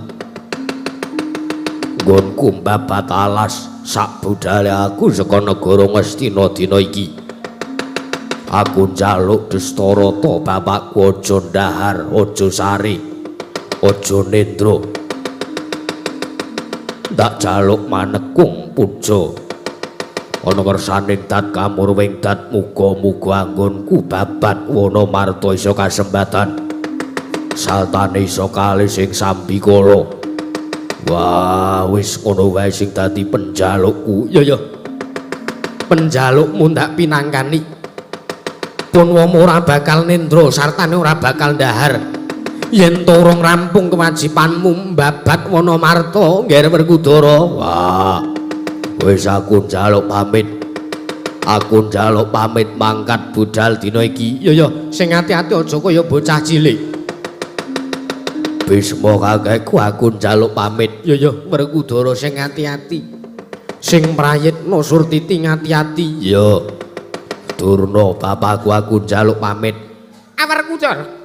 Nggonku mbabat alas sak budale aku saka negara Ngastina dina iki. Aku njaluk Destarata bapakku aja ndahar, aja sare, aja nendra. Tak jaluk manekung puja. Ana kersaning dat kamurwing dat muga-muga anggonku babat Wanamarta isa kasembatan. Saltane isa kalis ing sambikala. Wah, wis ngono wae sing dadi penjalukku. Ya ya. Penjalukmu ndak pinangkani. Punwama ora bakal nendra sartane ora bakal ndahar. Yen to urung rampung kewajibanmu mbabat Wanamarta, Ngger Werkudara. Wah. Wis aku njaluk pamit. Aku njaluk pamit mangkat budal dina iki. Ya ya, sing ati-ati aja kaya bocah cilik. Bisma kakekku aku njaluk pamit. Ya ya, Werkudara sing ati-ati. Sing prayitna Surtiti ngati-ati. Ya. Durna bapakku aku njaluk pamit. Werkudara.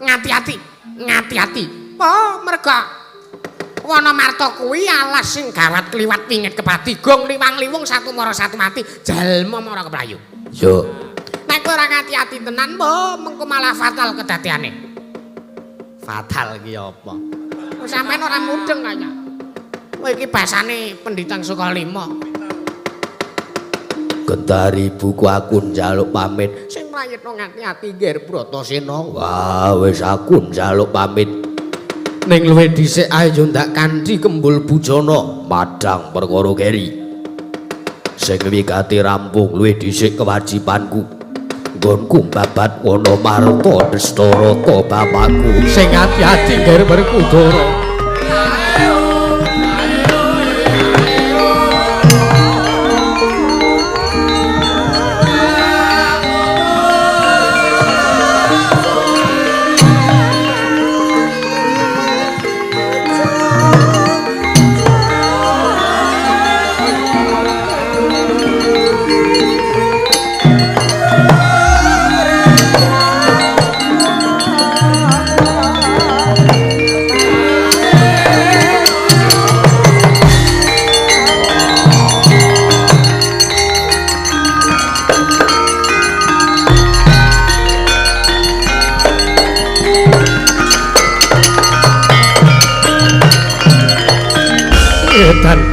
Ngati-ati, ngati-ati. Oh, merga Wanamarta kuwi alas sing gawat kliwat pingit kepati gong liwang-liwung satu mara satu mati jalma mara keplayu. Ya. Nek kowe ora ngati-ati tenan, mbok mengko malah fatal kedadeane. Fatal iki apa? Sampeyan ora mudeng kaya. Kowe iki basane pendhitang Sukalima. Gendari buku aku njaluk pamit. Sing prayitna ngati-ati Ngger Bratasena. Wah, wis aku njaluk pamit. Ning luwih dhisik ayo ndak kanthi kembul bujana madang perkara keri. Sing wigati rampung luwih dhisik kewajibanku. Nggonku babat Wanamarta Destarata bapakku. Sing ati-ati Ngger Werkudara. Edan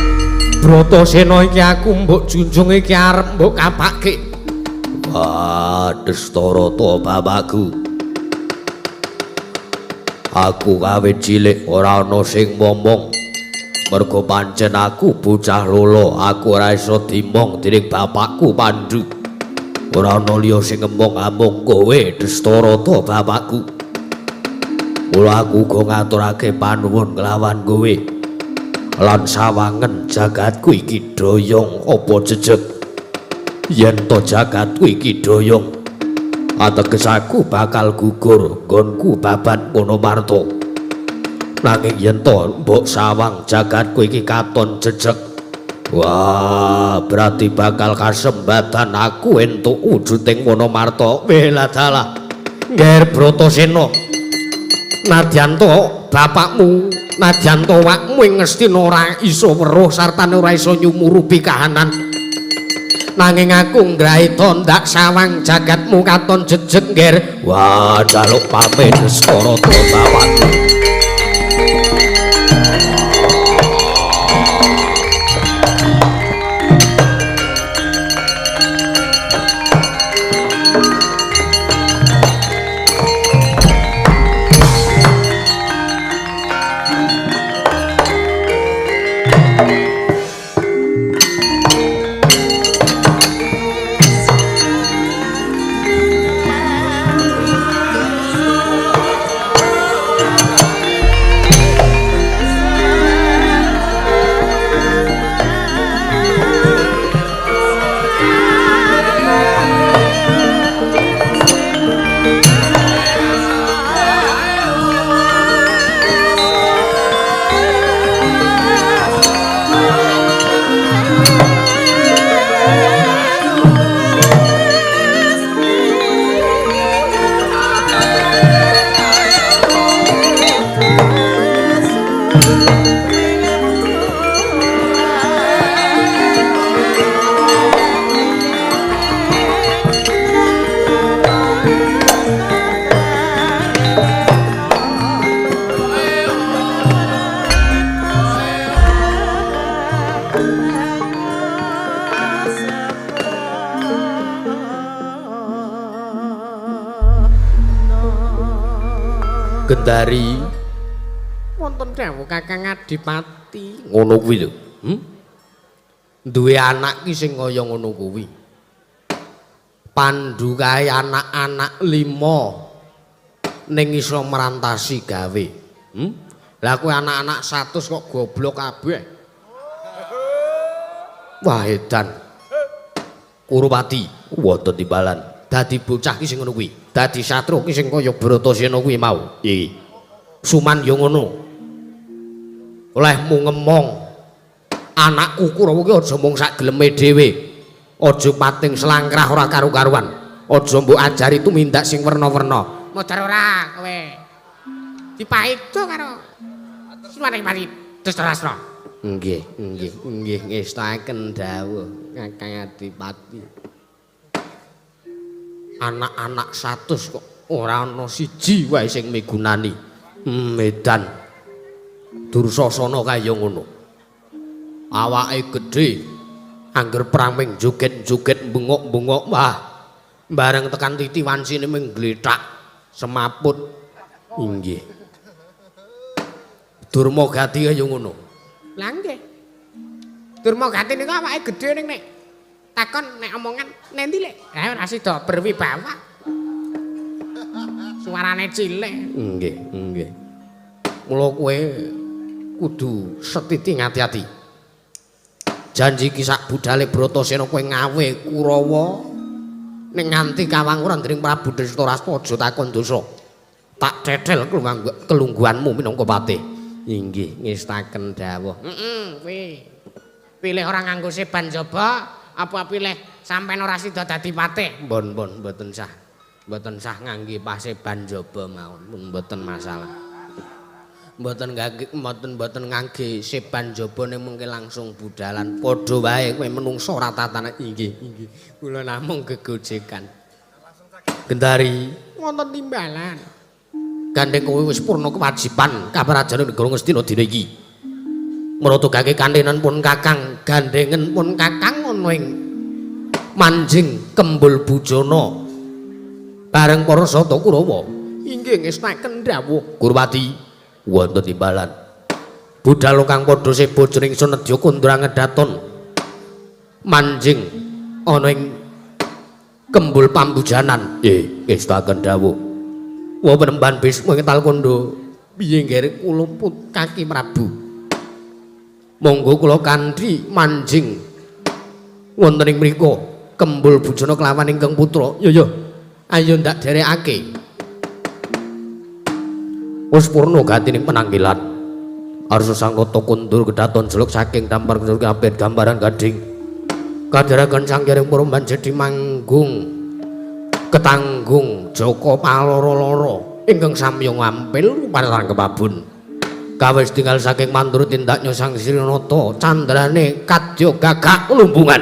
Bratasena iki aku mbok junjung iki arep mbok kapake. Wah, Destarata bapakku. Aku kawit cilik ora ana sing momong. Mergo pancen aku bocah lolo, aku ora iso dimong dening bapakku Pandu. Ora ana liya sing ngemong amung kowe Destarata bapakku. Mula aku uga ngaturake panuwun kelawan kowe. Lan sawangen jagatku iki doyong apa jejeg. Yen to jagatku iki doyong, ateges aku bakal gugur nggonku babat Wanamarta. Nanging yen to mbok sawang jagatku iki katon jejeg, wah, berarti bakal kasembatan aku entuk wujuding Wanamarta. Welah dalah, Ngger Bratasena, nadyan to bapakmu, nadyan to awakmu ing Ngastina ora iso weruh sartane ora iso nyumurupi kahanan. Nanging aku ngraita ndak sawang jagatmu katon jejeg, Ngger. Wah, njaluk pamit Destarata bapakku. Gendari Wonten dawuh Kakang Adipati. Ngono kuwi lho. Duwe anak ki sing kaya ngono kuwi. Pandu kae anak-anak 5 ning iso merantasi gawe. Lah kowe anak-anak 100 kok goblok kabeh. Wah edan. Kurupati wonten timbalan. Dadi bocah ki sing ngono kuwi. Dadi satru ki sing kaya Bratasena kuwi mau. Iki. Suman ya ngono. Olehmu ngemong anakku Kurawa ki aja mung sak geleme dhewe. Aja pating selangkrah ora karu-karuan. Aja mbok ajari tumindak sing werna-werna. Modar ora kowe. Dipaido karo Sumanipati Destarastra. Nggih, nggih, nggih ngestaken dawuh Kakang Adipati. Anak-anak 100 kok ora ana siji wae sing migunani. Medan. Dursasana kaya ngono. Awake gedhe, angger perang ming joget-joget bengok-bengok, wah. Bareng tekan titi wansine ming glethak semaput. Inggih. Durmagati kaya ngono. Lah nggih. Durmagati niku awake gedhe ning nek takon nek omongan nendi lek? Ora sida berwibawa. Suarane cilik. Nggih, nggih. Mula kowe kudu setiti ngati-ati. Janji ki sak budale Bratasena kowe ngawe Kurawa ning nganti kawanguran dening Prabu Destarastra aja takon dosa. Tak cethel kelungguhanmu minangka patih. Inggih, ngestaken dawuh. Heeh, kuwi. Pilih ora nganggo seban jaba apa pilih sampean ora sida dadi patih? Mbon-mbon mboten sah. Mboten sah ngangge paseban jaba mawon, mboten masalah. Mboten ngangge mboten ngangge seban jaba ning mengke langsung budalan. Padha wae kowe menungso ora tatane. Inggih, inggih. Kula namung gegojekan. Gendari wonten timbalan. Gandeng kowe wis purna kewajiban kaprajan negara Ngastina dina iki. Mratugake kantenan pun Kakang, gandhengen pun Kakang ana ing manjing Kembul Bujana. Bareng para sata Kurawa. Inggih ngestaken dawuh. Kurwati wonten timbalan. Budal kang padha seba jroning Sunedya kondra ngedaton manjing ana ing Kembul Pambujanan. Ngestaken dawuh. Wa penemban Bisma ing Talkondo piye nggere kula put kaki Prabu. Monggo kula kanthi manjing wonten ing mriku Kembul Bujana kelawan ingkang putra. Yo yo. Ayo ndak derekake. Wis purna gatining penanggilan. Arsa sangkata kundur kedaton jeluk saking dampar kundur kabeh gambaran gading. Kadharaken sang jaring para manjedi manggung. Ketanggung Joko paloro-loro ingkang samya ngampil ruparan kepabun. Kawis tinggal saking mantur tindaknya sang Sri Nata candrane kadya gagak lumbungan.